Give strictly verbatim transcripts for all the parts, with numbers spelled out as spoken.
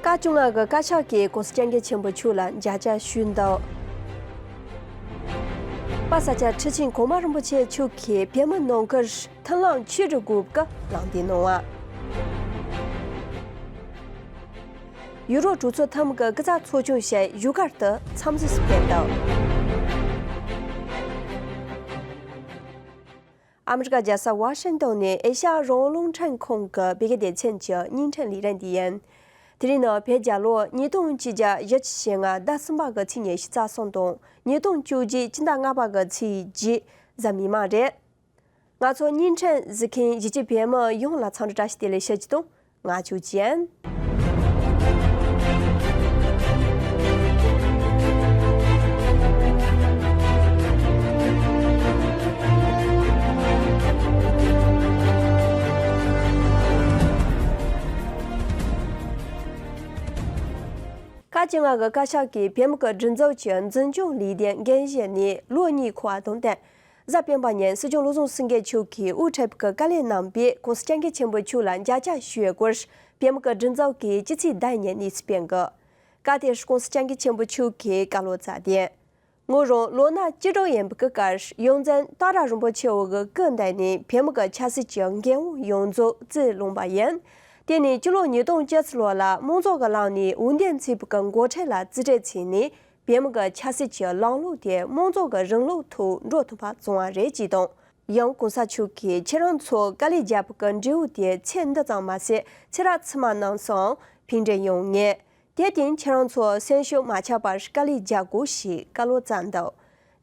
བཀའ་བཅོ་ལྔ་གི་བཀའ་ཤག་གིས་༸གོང་ས་༸སྐྱབས་མགོན་ཆེན་པོ་མཆོག་ལ་མཇལ་ཁ་ཞུས་འདུག་པ་ས་ཆ་ཁྲི་ཆེན་གོང་མ་རིན་པོ་ཆེ་མཆོག་གིས་བོད་མི་ནང་ཁུལ་མཐུན་ལམ་ཆེ་རུ་དགོས་སྐོར་ལམ་སྟོན་གནང་བ། ཡུ་རོབ་གྲོས་ཚོགས་ཐེངས་དགུ་གི་གཙོ་ཚོགས་ཆུང་ཞིག་བཞུགས་སྒར་དུ་འཚམས་གཟིགས་སུ་ཕེབས་འདུག་ཨ་མི་རི་ཀ་རྒྱལ་ས་ཝ་ཤིང་ཏོན་ནས་ཨེ་ཤ་ཡ་རང་དབང་རླུང་འཕྲིན་ཁང་གི་བོད་སྐད་སྡེ་ཚན་གྱི་བརྙན་འཕྲིན་ལས་རིམ་འདི་ཡིན། དེ་རིང་ནི་བོད་རྒྱལ་ལོ་ཉིས་སྟོང་གཅིག་བརྒྱ་བཞི་བཅུ་ཞེ་ལྔ་ཟླ་གསུམ་པ་གི་ཚེས་ཉི་ཤུ་རྩ་གསུམ་དང་ཉིས་སྟོང་བཅོ་བརྒྱད་སྤྱི་ཟླ་ལྔ་པ་གི་ཚེས་བརྒྱད་གཟའ་མིག་དམར་རེད། ང་ཚོ་བརྙན་འཕྲིན་གཟིགས་མཁན་གཞིས་བྱེས་བོད་མི་ཡོངས་ལ་འཚམས་འདྲི་བཀྲ་ཤིས་བདེ་ལེགས་ཞུ་རྒྱུ་དང་། ང་ཆོས་ཅན། བཀའ་བཅོ་ལྔ་གི་བཀའ་ཤག་གིས་བོད་མི་གི་སྒྲིག་འཛུགས་ཀྱི་འཛིན་སྐྱོང་ལས་དོན་འགན་བཞེས་ནས་ལོ་གཉིས་འཁོར་བ་དང་བསྟུན། གཟའ་སྤེན་པ་ཉིན་སྲིད་སྐྱོང་བློ་བཟང་སེང་གེ་མཆོག་གིས་དབུ་ཁྲིད་པའི་བཀའ་བློན་རྣམ་པས་༸གོང་ས་༸སྐྱབས་མགོན་ཆེན་པོ་མཆོག་ལ་མཇལ་ཁ་ཞུ་བའི་སྐོར་བོད་མི་གི་སྒྲིག་འཛུགས་ཀྱི་སྤྱི་ཚེས་ཟླ་ཉིན་གནས་ཚུལ་སྤེལ་གི། སྐབས་དེར་༸གོང་ས་༸སྐྱབས་མགོན་ཆེན་པོ་མཆོག་གིས་བཀའ་སློབ་སྩལ་ཏེ། ངོས་རང་ལོ་ན་བཅུ་དྲུག་ཡིན་པའི་སྐབས་ཡོངས་འཛིན་སྟག་བྲག་རིན་པོ་ཆེའི་གི་སྐུ་མདུན་ནས་བོད་མི་གི་ཆབ་སྲིད་ཀྱི་འགན་དབང་ཡོངས་རྫོགས་རྩིས་བླངས་པ་ཡིན། དེ་ནས་སྤྱི་ལོ་ཉིས་སྟོང་བཅུ་གཅིག་ལོ་ལ་དམངས་གཙོ་གི་ལམ་ནས་འོས་འདེམས་བྱས་པའི་གི་འགོ་ཁྲིད་ལ་རྩིས་སྤྲོད་བྱས་ནས། བོད་མི་གི་ཆབ་སྲིད་ཀྱི་ལམ་ལུགས་དེ་དམངས་གཙོ་གི་རིང་ལུགས་ཐོག་འགྲོ་ཐུབ་པ་བྱུང་བ་རེད་ཅེས་དང་། ཡང་༸གོང་ས་མཆོག་གིས་ཁྱེད་རང་ཚོ་དཀའ་ལས་བརྒྱབ་པའི་གི་འབྲས་བུ་དེ་ཚེ་འདི་ཙམ་མ་ཟད་ཚེ་རབས་ཕྱི་མ་རྣམས་སུའང་ཕན་འབྲས་ཡོང་ངེས། དེར་བརྟེན་ཁྱེད་རང་ཚོ་སེམས་ཤུགས་མ་ཆག་པར་དཀའ་ལས་རྒྱག་དགོས་ཞེས་བཀའ་སློབ་སྩལ་འདུག་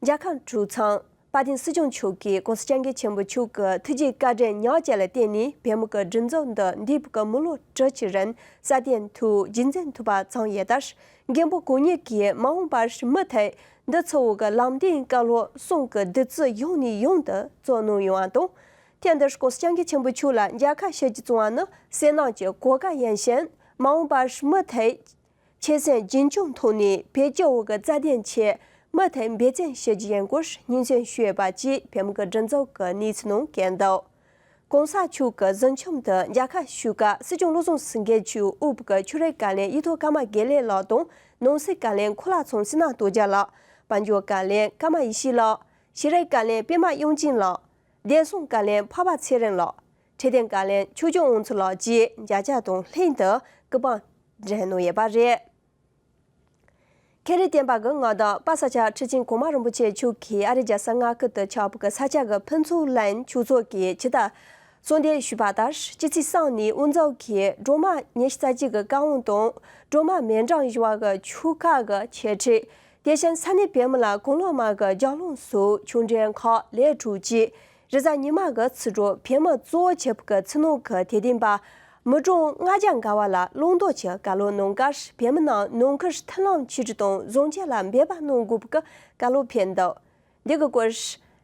མཇལ་ཁ་གྲོལ་ཚང་། དཔལ་ལྡན་སྲིད་སྐྱོང་མཆོག་གིས་༸གོང་ས་༸སྐྱབས་མགོན་ཆེན་པོ་མཆོག་གི་ཐུགས་རྗེ་བཀའ་དྲིན་ཉག་བཅས་ལ་བརྟེན་ནས་བོད་མི་གི་སྒྲིག་འཛུགས་འདི་འདས་པའི་གི་མི་ལོ་དྲུག་ཅུ་རིང་སྲ་བརྟན་ཐོག་རྒྱུན་འཛིན་ཐུབ་པ་བྱུང་ཡོད་ལྟར། མགོན་པོ་གང་ཉིད་ཀྱིས་མ་འོངས་པར་མུ་མཐུད་འདི་ཚོ་བོ་གི་ལམ་སྟོན་བཀའ་སློབ་གསུང་གི་བདུད་རྩི་ཡང་ནས་ཡང་དུ་བཙོ་གནང་ཡོང་བ་དང་། ཐེངས་འདིར་༸གོང་ས་༸སྐྱབས་མགོན་ཆེན་པོ་མཆོག་ལ་མཇལ་ཁ་ཞུ་རྒྱུ་བྱུང་བ་ནི་བསོད་ནམས་ཀྱི་གོ་སྐབས་ཡིན་ཞིང་། མ་འོངས་པར་མུ་མཐུད་ཆོད་སེམས་རྒྱུན་འཁྱོངས་ཐོག་ནས་བོད་སྤྱི་བོ་གི་རྩ་དོན་ཆེད་མུ་མཐུད་འབད་བརྩོན་ཞུ་རྒྱུ་ཡིན་སྐོར་སྙན་སེང་ཞུས་ཡོད་པ་བཅས་བོད་མི་གི་སྒྲིག་འཛུགས་ཀྱི་གནས་ཚུལ་ནང་བཀོད་འདུག་གོང་ས་མཆོག་གི་གཟིམ་ཆུང་དུ་མཇལ་ཁ་ཞུས་སྐབས་སྲིད་སྐྱོང་བློ་བཟང་སེང་གེ་མཆོག་དབུས་བོད་ཀྱི་ཆོས་རིག་བཀའ་བློན་ཡིག་ཐོག་ཀརྨ་དགེ་ལེགས་ལགས་དང་ནང་སྲིད་བཀའ་བློན་འཁོར་ལག་ཚང་བསོད་ནམས་རྡོ་རྗེ་ལགས། དཔལ་འབྱོར་བཀའ་བློན་ཀརྨ་ཡེ་ཤེས་ལགས། ཤེས་རིག་བཀའ་བློན་པད་མ་དབྱངས་ཅན་ལགས། བདེ་སྲུང་བཀའ་བློན་འཕགས་པ་ཚེ་རིང་ལགས། འཕྲོད་བསྟེན་བཀའ་བློན་ཆོས་སྐྱོང་དབང་ཕྱུག་ལགས་བཅས་མཇལ་ཁ་དང་ལྷན་དུ་སྐུ་པར་སྒྲོན་གནང་ཡོད་པ་རེད། ཁེ་རི་བསྟན་པ་གི་མངའ་བདག་དཔལ་ས་སྐྱ་ཁྲི་ཆེན་གོང་མ་རིན་པོ་ཆེ་མཆོག་གིས་ཨ་རིའི་རྒྱལ་ས་མངའ་ཁུལ་དུ་ཆགས་པའི་ས་སྐྱ་གི་ཕུན་ཚོགས་གླིང་ཆོས་ཚོགས་ཀྱི་ཆེད་དུ་གསོལ་འདེབས་ཞུས་པ་ལྟར། སྤྱི་ཚེས་གསུམ་ནས་དབུ་འཛུགས་ཀྱིས་སྒྲོལ་མ་ཉི་ཤུ་རྩ་གཅིག་གི་བཀའ་དབང་དང་སྒྲོལ་མ་མཎྜལ་ཞུ་བ་གི་ཆོ་ག་གི་འཆད་ཁྲིད། དེ་བཞིན་ས་གནས་བོད་མི་ལ་གུང་ལོ་མ་གི་ལྗགས་ལུང་སོགས་ཆོས་འབྲེལ་ཁག་ལས་གྲུབ་རྗེས། རེས་གཟའ་ཉི་མ་གི་ཚེས་དྲུག་བོད་མི་གཙོ་བོ་བྱས་པའི་ཚེ་ནོར་གྱི་དད་ལྡན་པ་མི་གྲངས་ལྔ་བརྒྱ་འགའ་བ་ལ་བླང་དོར་གྱི་བཀའ་སློབ་གནང་སྐབས་བོད་མི་རྣམས་ནང་ཁུལ་མཐུན་ལམ་ཆེ་རུ་དང་བཟང་སྤྱོད་ལ་འབད་པ་གནང་དགོས་པའི་བཀའ་སློབ་ཕེབས་འདུག་འདི་གི་སྐོར་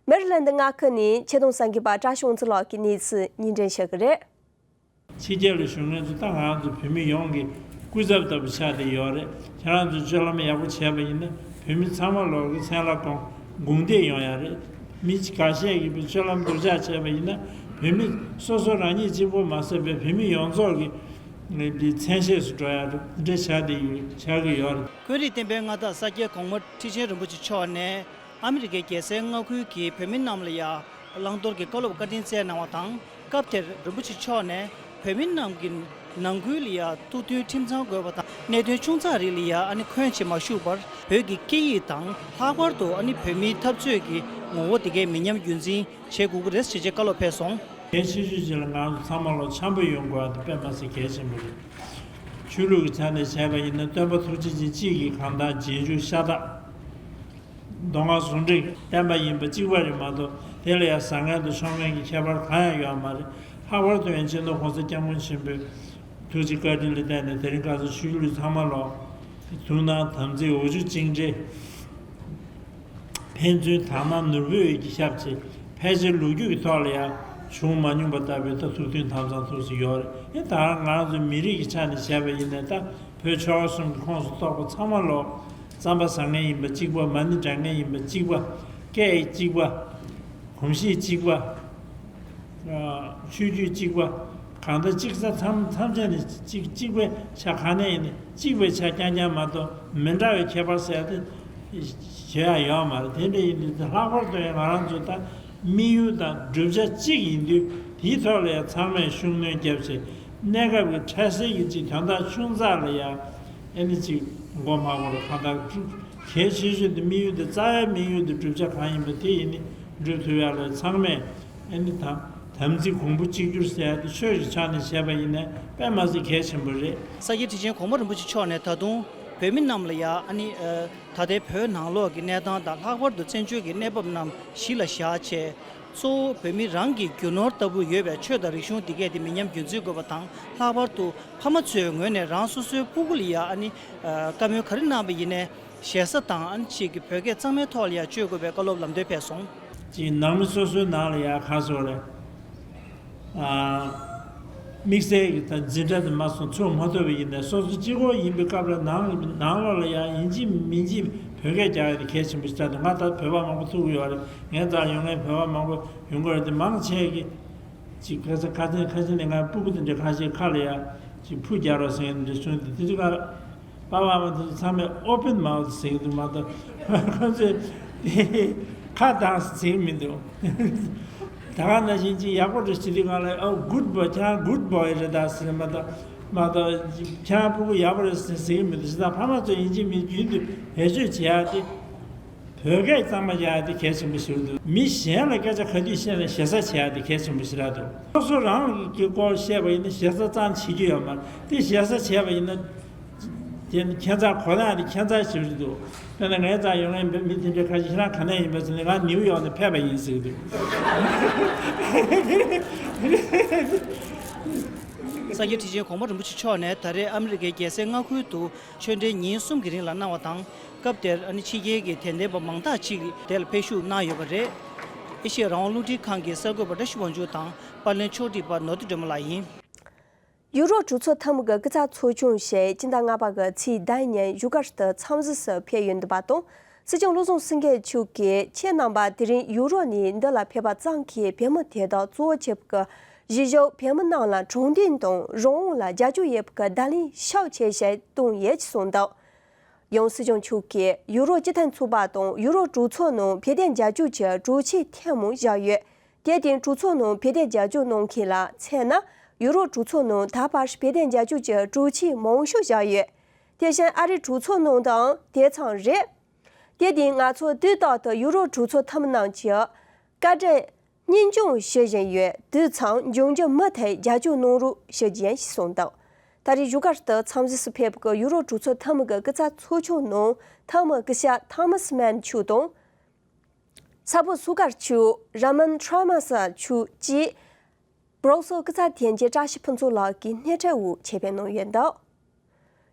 མེ་རི་ལན་ཌི་མངའ་ཁུལ་ནས་ཆེད་དོན་གསར་འགོད་པ་བཀྲ་ཤིས་དབང་ཚེ་ལགས་ཀྱིས་གནས་ཚུལ་སྙན་སྒྲོན་ཞུ་གི་རེད། ཕྱི་རྒྱལ་ལ་བཞུགས་མཁན་ཚོ་ད་ང་ཚོ་བོད་མི་ཡོངས་ཀྱི་སྐུ་ཚབ་ལྟ་བུ་ཆགས་བསྡད་ཡོད་རེད། ཁྱེད་རང་ཚོས་སྤྱོད་ལམ་ཡག་པོ་བྱས་པ་ཡིན་ན་བོད་མི་ཚང་མ་ལོག་གི་མཚན་ལ་གོང་དགོངས་དད་ཡོང་ཡ་རེད། མི་ཁ་ཤས་ཀྱིས་སྤྱོད་ལམ་སྡུག་ཅག་བྱས་པ་ཡིན་ན་བོད་མི་སོ་སོ་རང་ཉིད་གཅིག་པོ་མ་ཟད་པའི་བོད་མི་ཡོངས་རྫོགས་ཀྱི་མཚན་ཤས་སུ་འགྲོ་ཡ་རེད། འདི་འདྲ་ཆགས་བསྡད་ཡོད་ཆགས་ཀྱི་ཡོད་རེད། ཀུན་རིག་བསྟན་པའི་མངའ་བདག་ས་སྐྱའི་གོང་མ་ཁྲི་ཆེན་རིན་པོ་ཆེ་མཆོག་ནས། ཨ་མི་རི་ཀའི་རྒྱལ་སའི་མངའ་ཁུལ་གྱི་བོད་མི་རྣམས་ལ་ཡང་བླང་དོར་གྱི་བཀའ་སློབ་བཀའ་དྲིན་སྩལ་གནང་བ་དང་། སྐབས་དེར་རིན་པོ་ཆེ་མཆོག་ནས་བོད་མི་རྣམས་ཀྱི་ནང་ཁུལ་ལ་ཡང་ཐུགས་མཐུན་ཁྲིམས་གཙང་དགོས་པ་དང་། གནད་དོན་ཆུང་ཙག་རིགས་ལ་ཡང་ཨ་ནི་འཁོན་བྱེད་མ་ཤུགས་པར་བོད་ཀྱི་སྐད་ཡིག་དང་། ལྷག་པར་དུ་ཨ་ནི་བོད་མིའི་འཐབ་རྩོད་ཀྱི་ངོ་བོ་དེ་གའི་མི་ཉམས་རྒྱུན་འཛིན་བྱེད་དགོས་ཀྱི་རེད་ཅེས་བཀའ་སློབ་ཕེབས་སོང་། གལ་ཆེ་ཤོས་ཅིག་ལ་ང་ཚོ་ཚང་མ་ལོ་འཆམ་པོ་ཡོང་དགོས་པ་དེ་དཔེ་མ་སྲིད་གལ་ཆེན་པོ་རེད། ཆོས་ལུགས་ཀྱི་ཆ་ནས་བྱས་པ་ཡིན་ན་སྟོན་པ་ཐུགས་རྗེ་ཅན་གཅིག་གིས་གང་ལྟར་རྗེས་འཇུག་ཤ་སྟག་མདོ་སྔགས་ཟུང་འབྲེལ་བསྟན་པ་ཡིན་པ་གཅིག་པ་རེད་མ་གཏོགས་དེ་ལ་ཡང་བཟང་ངན་དང་ཕྱོགས་ངན་གྱི་ཁྱད་པར་གང་ཡང་ཡོད་མ་རེད། ལྷག་པར་དུ་ཡང་སྤྱི་ནོར་༸གོང་ས་༸སྐྱབས་མགོན་ཆེན་པོའི་ཐུགས་རྗེ་བཀའ་དྲིན་ལ་བརྟེན་ནས་དེ་རིང་ཁ་སང་ཆོས་ལུགས་ཚང་མ་ལོ་ཐུགས་སྣང་དམ་ཚིག་འོ་ཆུ་གཅིག་འདྲེས། ཕན་ཚུན་དག་སྣང་ནོར་བུ་འོད་ཀྱི་ཞབས་ཕྱི། ཕལ་ཆེར་ལོ་རྒྱུས་ཀྱི་ཐོག་ལ་ཡང་བྱུང་མ་མྱོང་པ་ལྟ་བུའི་ད་ཐུགས་མཐུན་དམ་གཙང་ཐུགས་སུ་ཡོད་རེད། ཨེ་ད་ང་ཚོ་མི་རིགས་ཀྱི་ཆ་ནས་བྱས་པ་ཡིན་ནའི་ད་བོད་ཆོལ་ཁ་གསུམ་གྱི་ཁོངས་སུ་གཏོགས་པ་ཚང་མ་ལོ་རྩམ་པ་ཟ་མཁན་ཡིན་པ་གཅིག་པ། མ་ཎི་བགྲང་མཁན་ཡིན་པ་གཅིག་པ། སྐད་ཡིག་གཅིག་པ། གོམས་གཤིས་གཅིག་པ། ཆོས་བརྒྱུད་གཅིག་པ། གང་ལྟར་གཅིག་ས་མཚམས་མཚམས་ཆད་ནས་གཅིག་གཅིག་པའི་ཆ་ག་ནས་ཡིན་ནས་གཅིག་པའི་ཆ་རྐྱང་རྐྱང་མ་གཏོགས་མི་འདྲ་བའི་ཁྱད་པར་ཟེར་ཏེ་བྱེད་ཡ་ཡོད་མ་རེད། དེ་འདྲ་ཡིན་དུས་ལྷག་པར་དུ་ཡང་ང་རང་ཚོ་ད་དམིགས་ཡུལ་དང་བསྒྲུབ་བྱ་གཅིག་ཡིན་དུས་དེའི་ཐོག་ལ་ཡང་ཚང་མས་ཤུགས་སྣོན་བརྒྱབ་བྱས་གནས་སྐབས་ཀྱི་འཕྲལ་སེལ་གྱི་གཅིག་དོན་དག་ཆུང་ཙག་ལ་ཡང་ཨེ་ནི་གཅིག་མགོ་མ་འཁོར་གང་ལྟར་གལ་ཆེ་ཤོས་དེ་དམིགས་ཡུལ་དེ་རྩ་བའི་དམིགས་ཡུལ་དེ་བསྒྲུབ་བྱ་གང་ཡིན་པ་དེ་ཡིན་ནི་འགྲུབ་ཐུབ་ཡ་ལ་ཚང་མས་ཨེ་ནི་དམ་དམ་ཚིག་གོང་བུ་གཅིག་གྱུར་ཟེར་ཡ་དེ་ཆོས་ཀྱི་ཆ་ནས་བཤད་པ་ཡིན་ན་དཔེ་མ་སྲིད་གལ་ཆེན་པོ་རེད། ས་སྐྱའི་ཁྲི་ཆེན་གོང་མ་རིན་པོ་ཆེ་མཆོག་ནས་ད་དུང་བོད་མི་རྣམས་ལ་ཡ་ཨ་ནི་ཨ་ད་ལྟའི་བོད་ནང་ལོགས་ཀྱི་གནས་སྟངས་དང་ལྷག་པར་དུ་བཙན་བྱོལ་གྱི་གནས་བབ་རྣམས་གཞི་ལ་བཞག་བྱས། གཙོ་བོ་བོད་མི་རང་གི་རྒྱུ་ནོར་ལྟ་བུ་ཡོད་པའི་ཆོས་དང་རིག་གཞུང་འདི་གས་དེ་མི་ཉམས་རྒྱུན་འཛིན་དགོས་པ་དང་། ལྷག་པར་དུ་ཕ་མ་ཚོའི་ངོས་ནས་རང་སོ་སོའི་སྤུ་གུ་ལ་ཡ་ཨ་ནི་ཨ་བཀའ་མོལ་ག་རེ་གནང་བ་ཡིན་ནའི་ཞེ་ས་དང་ཨ་ནི་གཅིག་གི་བོད་སྐད་གཙང་མའི་ཐོག་ལ་ཡ་བཅོས་དགོས་པའི་བཀའ་སློབ་ལམ་སྟོན་ཕེབས་སོང་། ཅིག་ནང་མི་སོ་སོའི་ནང་ལ་ཡ་ག་སོགས་རེད། དམིགས་བསལ་གྱི་ད་འཛིན་གྲྭ་དེ་མ་སོང་ཚུགས་མ་ཐུབ་པ་ཡིན་ནའི་སོ་སོ་གཅིག་པོ་ཡིན་པའི་སྐབས་ལ་ནང་ནང་ལོགས་ལ་ཡང་ཡིན་གཅིག་མིན་གཅིག་བོད་སྐད་རྒྱག་ཡ་དེ་གལ་ཆེན་པོ་ཞིག་ཆགས་འདུག་ང་ད་བོད་པ་མང་པོ་ཐུག་གི་ཡོད་རེད། ངའི་རྩར་ཡོང་མཁན་བོད་པ་མང་པོ་ཡོང་གི་རེད་དེ་མང་ཆེ་གི་ཅིག་ཁ་ས་ཁ་སང་ཁ་སང་ནས་ང་སྤུ་གུ་དེ་འདྲ་ཁ་ཤས་ཁ་ལ་ཡ་ཅིག་ཕུ་རྒྱག་རོགས་ཟེར་མཁན་དེ་འདྲ་བྱུང་དེ་དེ་ཚོ་ཁ་པ་ཕ་མ་དེ་ཚོ་ཚང་མས་ཨོ་པན་མའོ་ཐི་ཟེར་གི་འདུག་མ་གཏོགས་ཁོ་ཚོས་དེ་ཁ་གདངས་ཟེར་གི་མི་འདུག་ད་ག་ནང་བཞིན་ཅིག་ཡག་པོ་འདྲ་བྱེད་དུས་སྒང་ལ་ཨོ་གུད་བོ་ཁྱེད་རང་གུད་བོ་ཡི་རེད་ད་ཟེར་མ་གཏོགས་མ་གཏོགས་ཁྱེད་རང་སྤུ་གུ་ཡག་པོ་རེད་ཟེར་ཟེར་གི་མི་འདུག་ཞེ་ད་ཕ་མ་ཚོ་ཡིན་གཅིག་མིན་རྒྱུན་དུ་བེད་སྤྱོད་བྱེད་ཡག་དེ་བོད་སྐད་གཙང་མ་རྒྱག་ཡག་དེ་གལ་ཆེན་པོ་ཞིག་འདུག་མི་གཞན་ལ་སྐད་ཆ་ག་དུས་བཤད་ན་ཞེ་ས་བྱེད་ཡག་དེ་གལ་ཆེན་པོ་ཞིག་རེད་འདུག་སོ་སོ་རང་གི་སྐོར་བཤད་པ་ཡིན་ན་ཞེ་ས་ཙང་བྱེད་རྒྱུ་ཡོད་མ་རེད་དེ་ཞེ་ས་བྱས་པ་ཡིན་ན། དེ་ནི་ཁྱད་མཚར་གོ་ན་ནི་ཁྱད་མཚར་ཞིག་རེད་འདུག་དཔེར་ན་ངའི་རྩར་ཡོང་མཁན་མི་དེ་འདྲའི་ཁ་ཤས་ཁྱེད་རང་ག་ནས་ཡིན་པ་ཟེར་ནས་ང་ནིའུ་ཡོག་ནས་ཕེབས་པ་ཡིན་ཟེར་གི་འདུག་ས་སྐྱའི་ཁྲི་ཆེན་གོང་མ་རིན་པོ་ཆེ་མཆོག་ནས་ད་རེས་ཨ་མི་རི་ཀའི་རྒྱལ་སའི་མངའ་ཁུལ་དུ་ཆོས་འབྲེལ་ཉིན་གསུམ་གྱི་རིང་ལ་གནང་བ་དང་། སྐབས་དེར་ཨ་ནི་ཕྱི་རྒྱལ་གྱི་དད་ལྡན་པ་མང་དག་ཅིག་དེ་ལ་ཕེབས་ཞུགས་གནང་ཡོད་པ་རེད། ཨེ་ཤེ་ཡ་རང་དབང་རླུང་འཕྲིན་ཁང་གི་གསར་འགོད་པ་བཀྲ་ཤིས་དབང་ཕྱུག་དང་པར་ལེན་ཕྱོགས་སྒྲིག་པ་ནོར་བུ་སྒྲོལ་མ་ལགས་ཡིན། ཡུ་རོབ་གྲོས་ཚོགས་འཐུས་མི་གི་སྐུ་ཚབ་ཚོགས་ཆུང་ཞིག་སྤྱི་ཟླ་ལྔ་པ་གི་ཚེས་བདུན་ཉིན་བཞུགས་སྒར་དུ་འཚམས་གཟིགས་སུ་ཕེབས་ཡོང་འདུག་པ་དང་། སྲིད་སྐྱོང་བློ་བཟང་སེང་གེ་མཆོག་གིས་ཁྱེད་རྣམ་པ་དེ་རིང་ཡུ་རོབ་ནས་འདི་ལ་ཕེབས་པ་ཙམ་གྱིས་བོད་མི་དེ་དག་གཙོ་བོ་བྱས་པའི་གཞིས་བཞུགས་བོད་མི་རྣམས་ལ་དྲང་བདེན་དང་རང་དབང་ལ་རྒྱབ་སྐྱོར་ཡོད་པའི་བརྡ་ལན་ཤུགས་ཆེ་ཞིག་བཏང་ཡོད་ཅེས་གསུངས་འདུག་ཡང་སྲིད་སྐྱོང་མཆོག་གིས་ཡུ་རོབ་སྤྱི་མཐུན་ཚོགས་པ་དང་ཡུ་རོབ་གྲོས་ཚོགས་ནང་བོད་དོན་རྒྱབ་སྐྱོར་གྱི་གྲོས་ཆོད་ཐེངས་མང་བཞག་ཡོད། དེར་བརྟེན་གྲོས་ཚོགས་ནང་བོད་དོན་རྒྱབ་སྐྱོར་གནང་མཁན་ལ་མཚོན་ན། ཡུ་རོབ་གྲོས་ཚོགས་ནང་ད་བར་བོད་དོན་རྒྱབ་སྐྱོར་གྱི་གྲོས་ཆོད་མང་ཤོས་བཞག་ཡོད། དེ་བཞིན་ཨ་རིའི་གྲོས་ཚོགས་ནང་དང་དེ་ཙམ་རེད། དེར་བརྟེན་ང་ཚོ་དུས་རྟག་ཏུ་ཡུ་རོབ་གྲོས་ཚོགས་འཐུས་མི་རྣམས་ཀྱི་བཀའ་དྲིན་སྙིང་སྐྱོང་ཞུ་བཞིན་ཡོད། དུས་མཚམས་འབྱུང་འགྱུར་མུ་མཐུད་རྒྱབ་སྐྱོར་གནང་རོགས་ཞུ་རྒྱུ་ཡིན་ཞེས་གསུངས་འདུག་ད་རེས་བཞུགས་སྒར་དུ་འཚམས་གཟིགས་སུ་ཕེབས་པའི་ཡུ་རོབ་གྲོས་ཚོགས་འཐུས་མི་གི་སྐུ་ཚབ་ཚོགས་ཆུང་ནང་འཐུས་མི་སྐུ་ཞབས་ཐོ་མཱས་མན་མཆོག་དང་། ས་ཕོ་སུ་ཀར་མཆོག་ར་མན་ཁྲ་མ་ས་མཆོག་བཅས་སྦྲུག་སེལ་སྐུ་ཚབ་དོན་གཅོད་བཀྲ་ཤིས་ཕུན་ཚོགས་ལགས་ཀྱིས་སྣེ་ཁྲིད་འོག་ཆེད་ཕེབས་གནང་ཡོད་འདུག་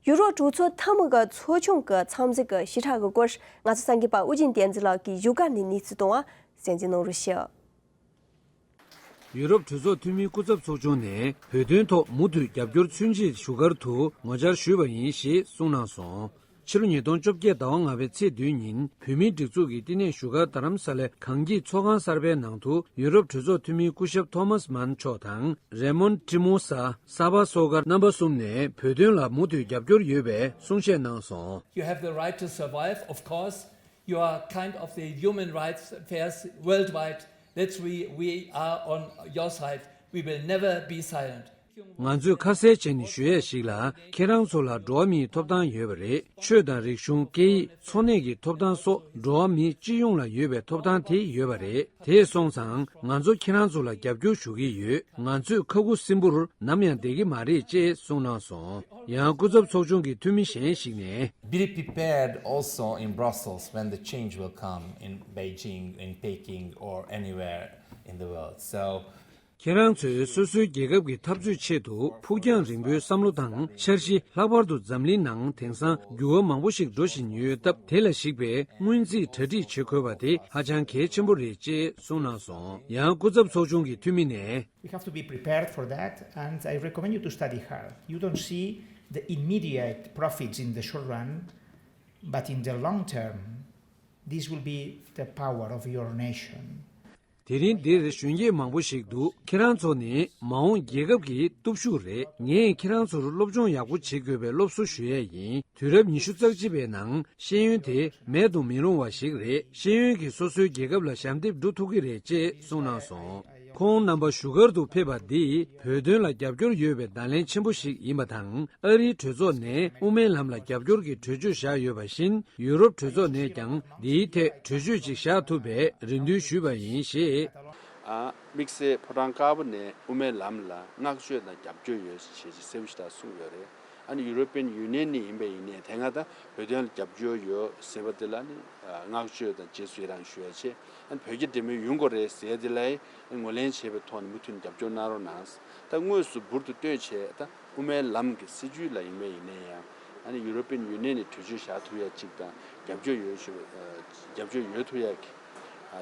ཡུ་རོབ་གྲོས་ཚོགས་འཐུས་མི་གི་ཚོགས་ཆུང་གི་འཚམས་གཟིགས་ཀྱི་ཞིབ་ཕྲ་གི་སྐོར་ང་ཚོ་གསར་འགོད་པ་ཨུ་རྒྱན་བསྟན་འཛིན་ལགས་ཀྱིས་བཞུགས་སྒར་ནས་གནས་ཚུལ་བཏང་བ་གསན་གཟིགས་གནང་རོགས་ཞུ། ཡུ་རོབ་གྲོས་ཚོགས་འཐུས་མིའི་སྐུ་ཚབ་ཚོགས་ཆུང་ནས་བོད་དོན་ཐོག་མུ་མཐུད་རྒྱབ་སྐྱོར་མཚོན་ཆེད་བཞུགས་སྒར་དུ་ངོ་བཅར་ཞུས་པ་ཡིན་ཞེས་གསུངས་གནང་སོང་། ཕྱི་ལོ་ཉིས་སྟོང་བཅོ་བརྒྱད་ཟླ་བ་ལྔ་པའི་ཚེས་བདུན་ཉིན་བོད་མིའི་སྒྲིག་འཛུགས་ཀྱི་བསྟི་གནས་བཞུགས་སྒར་རྡ་རམ་ས་ལའི་གངས་སྐྱིད་ཚོགས་ཁང་གསར་པའི་ནང་དུ་ཡུ་རོབ་གྲོས་ཚོགས་འཐུས་མིའི་སྐུ་ཞབས་ཐོ་མཱས་མཱན་མཆོག་དང་རེ་མོན་ཊི་མོ་ས་གསར་པ་བསོད་དཀར་རྣམ་པ་གསུམ་ནས་བོད་དོན་ལ་མུ་མཐུད་རྒྱབ་སྐྱོར་ཡོད་པའི་གསུང་བཤད་གནང་སོང་། You have the right to survive, of course. You are kind of the human rights affairs worldwide. That's we, we are on your side. We will never be silent. ང་ཚོས་ཁ་གསལ་བྱས་ནས་ཞུ་ཡས་ཤིག་ལ། ཁྱེད་རང་ཚོ་ལ་འགྲོ་བ་མིའི་ཐོབ་ཐང་ཡོད་པ་རེད། ཆོས་དང་རིག་གཞུང་། སྐད་ཡིག་འཚོ་གནས་ཀྱི་ཐོབ་ཐང་སོགས་འགྲོ་བ་མི་སྤྱི་ཡོངས་ལ་ཡོད་པའི་ཐོབ་ཐང་དེ་ཡོད་པ་རེད། དེ་སོང་ཙང་ང་ཚོ་ཁྱེད་རང་ཚོ་ལ་རྒྱབ་སྐྱོར་ཞུ་གི་ཡོད། ང་ཚོས་ཁ་ཁུ་སིམ་པོར་ནམ་ཡང་བསྡད་ཀྱི་མ་རེད་ཅེས་གསུངས་གནང་སོང་། ཡང་སྐུ་ཚབ་ཚོགས་ཆུང་གི་འཐུས་མི་གཞན་ཞིག་ནས། Be prepared also in Brussels when the change will come in Beijing, in Peking, or anywhere in the world. So, ཁྱེད་རང་ཚོས་སོ་སོའི་རྒྱལ་ཁབ་ཀྱི་འཐབ་རྩོད་ཆེད་དུ་ཕུགས་རྒྱང་རིང་པོའི་བསམ་བློ་དང་འཆར་གཞི། ལྷག་པར་དུ་འཛམ་གླིང་ནང་དེང་སང་འགྱུར་བ་མང་པོ་ཞིག་འགྲོ་བཞིན་ཡོད་སྟབས། དེ་ལ་གཞིགས་པའི་སྔོན་རྩིས་གྲ་སྒྲིག་བྱེད་དགོས་པ་དེ་ཧ་ཅང་གལ་ཆེན་པོ་རེད་ཅེས་གསུངས་གནང་སོང་། ཡང་སྐུ་ཚབ་ཚོགས་ཆུང་གི་འཐུས་མི་ནས། We have to be prepared for that, and I recommend you to study hard. You don't see the immediate profits in the short run, but in the long term, this will be the power of your nation. དེ་རིང་འདིར་གཞོན་སྐྱེས་མང་པོ་ཞིག་འདུག་ཁྱེད་རང་ཚོ་ནི་མ་འོངས་རྒྱལ་ཁབ་ཀྱི་སྟོབས་ཤུགས་རེད། ངས་ཁྱེད་རང་ཚོར་སློབ་སྦྱོང་ཡག་པོ་བྱེད་དགོས་པའི་སློབ་གསོ་ཞུ་ཡས་ཡིན། དུས་རབས་ཉི་ཤུ་རྩ་གཅིག་པའི་ནང་ཤེས་ཡོན་དེ་མེད་དུ་མི་རུང་བ་ཞིག་རེད། ཤེས་ཡོན་གྱིས་སོ་སོའི་རྒྱལ་ཁབ་ལ་ཞབས་འདེགས་སྒྲུབ་ཐུབ་ཀྱི་རེད་ཅེས་གསུངས་གནང་སོང་། ཁོང་རྣམ་པ་བཞུགས་སྒར་དུ་ཕེབས་པ་འདིས་བོད་དོན་ལ་རྒྱབ་སྐྱོར་ཡོད་པའི་བརྡ་ལན་ཆེན་པོ་ཞིག་ཡིན་པ་དང་། ཨ་རིའི་གྲོས་ཚོགས་ནས་དབུ་མའི་ལམ་ལ་རྒྱབ་སྐྱོར་གྱི་གྲོས་ཆོད་བཞག་ཡོད་པ་བཞིན། ཡུ་རོབ་གྲོས་ཚོགས་ནས་ཀྱང་འདིའི་ཐད་གྲོས་ཆོད་ཅིག་བཞག་ཐུབ་པའི་རེ་འདུན་ཞུས་པ་ཡིན་ཞེས། ཨ། དམིགས་བསལ་ཕོ་བྲང་དཀར་པོ་ནས་དབུ་མའི་ལམ་ལ་བསྔགས་བརྗོད་དང་རྒྱབ་སྐྱོར་ཡོད་ཞེས་གསལ་པོ་ཞེ་དྲག་གསུངས་ཡོད་རེད། ཨ་ནི་ཡུ་རོ་པན་ཡུ་ནི་ཡན་ནས་ཡིན་པ་ཡིན་ནའི་དེ་སྔ་ད་བོད་དོན་ལ་རྒྱབ་སྐྱོར་ཡོད་ཟེར་བ་དེ་ལ་ནི་བསྔགས་བརྗོད་དང་རྗེས་སུ་ཡི་རང་ཞུ་ཡ་བྱས། ཨ་ནི་བོད་རྒྱ་འབྲེལ་མོལ་ཡོང་དགོས་རེད་ཟེར་དེ་ལ་ངོས་ལེན་བྱས་པའི་ཐོག་ནས་མུ་མཐུད་ནས་རྒྱབ་སྐྱོར་གནང་རོགས་གནང་། ད་དངོས་སུ་འབུར་དུ་བཏོན་བྱས་ད་དབུ་མའི་ལམ་གྱི་སྲིད་བྱུས་ལ་ཡིན་པ་ཡིན་ནའི་ཡང་། ཨ་ནི་ཡུ་རོ་པན་ཡུ་ནི་ཡན་ནས་གྲོས་ཆོད་བཞག་ཐུབ་ཡ་གཅིག་དང་རྒྱབ་སྐྱོར་ཡོད་ཞུ་རྒྱབ་སྐྱོར་ཡོད་ཐུབ་ཡ་གི་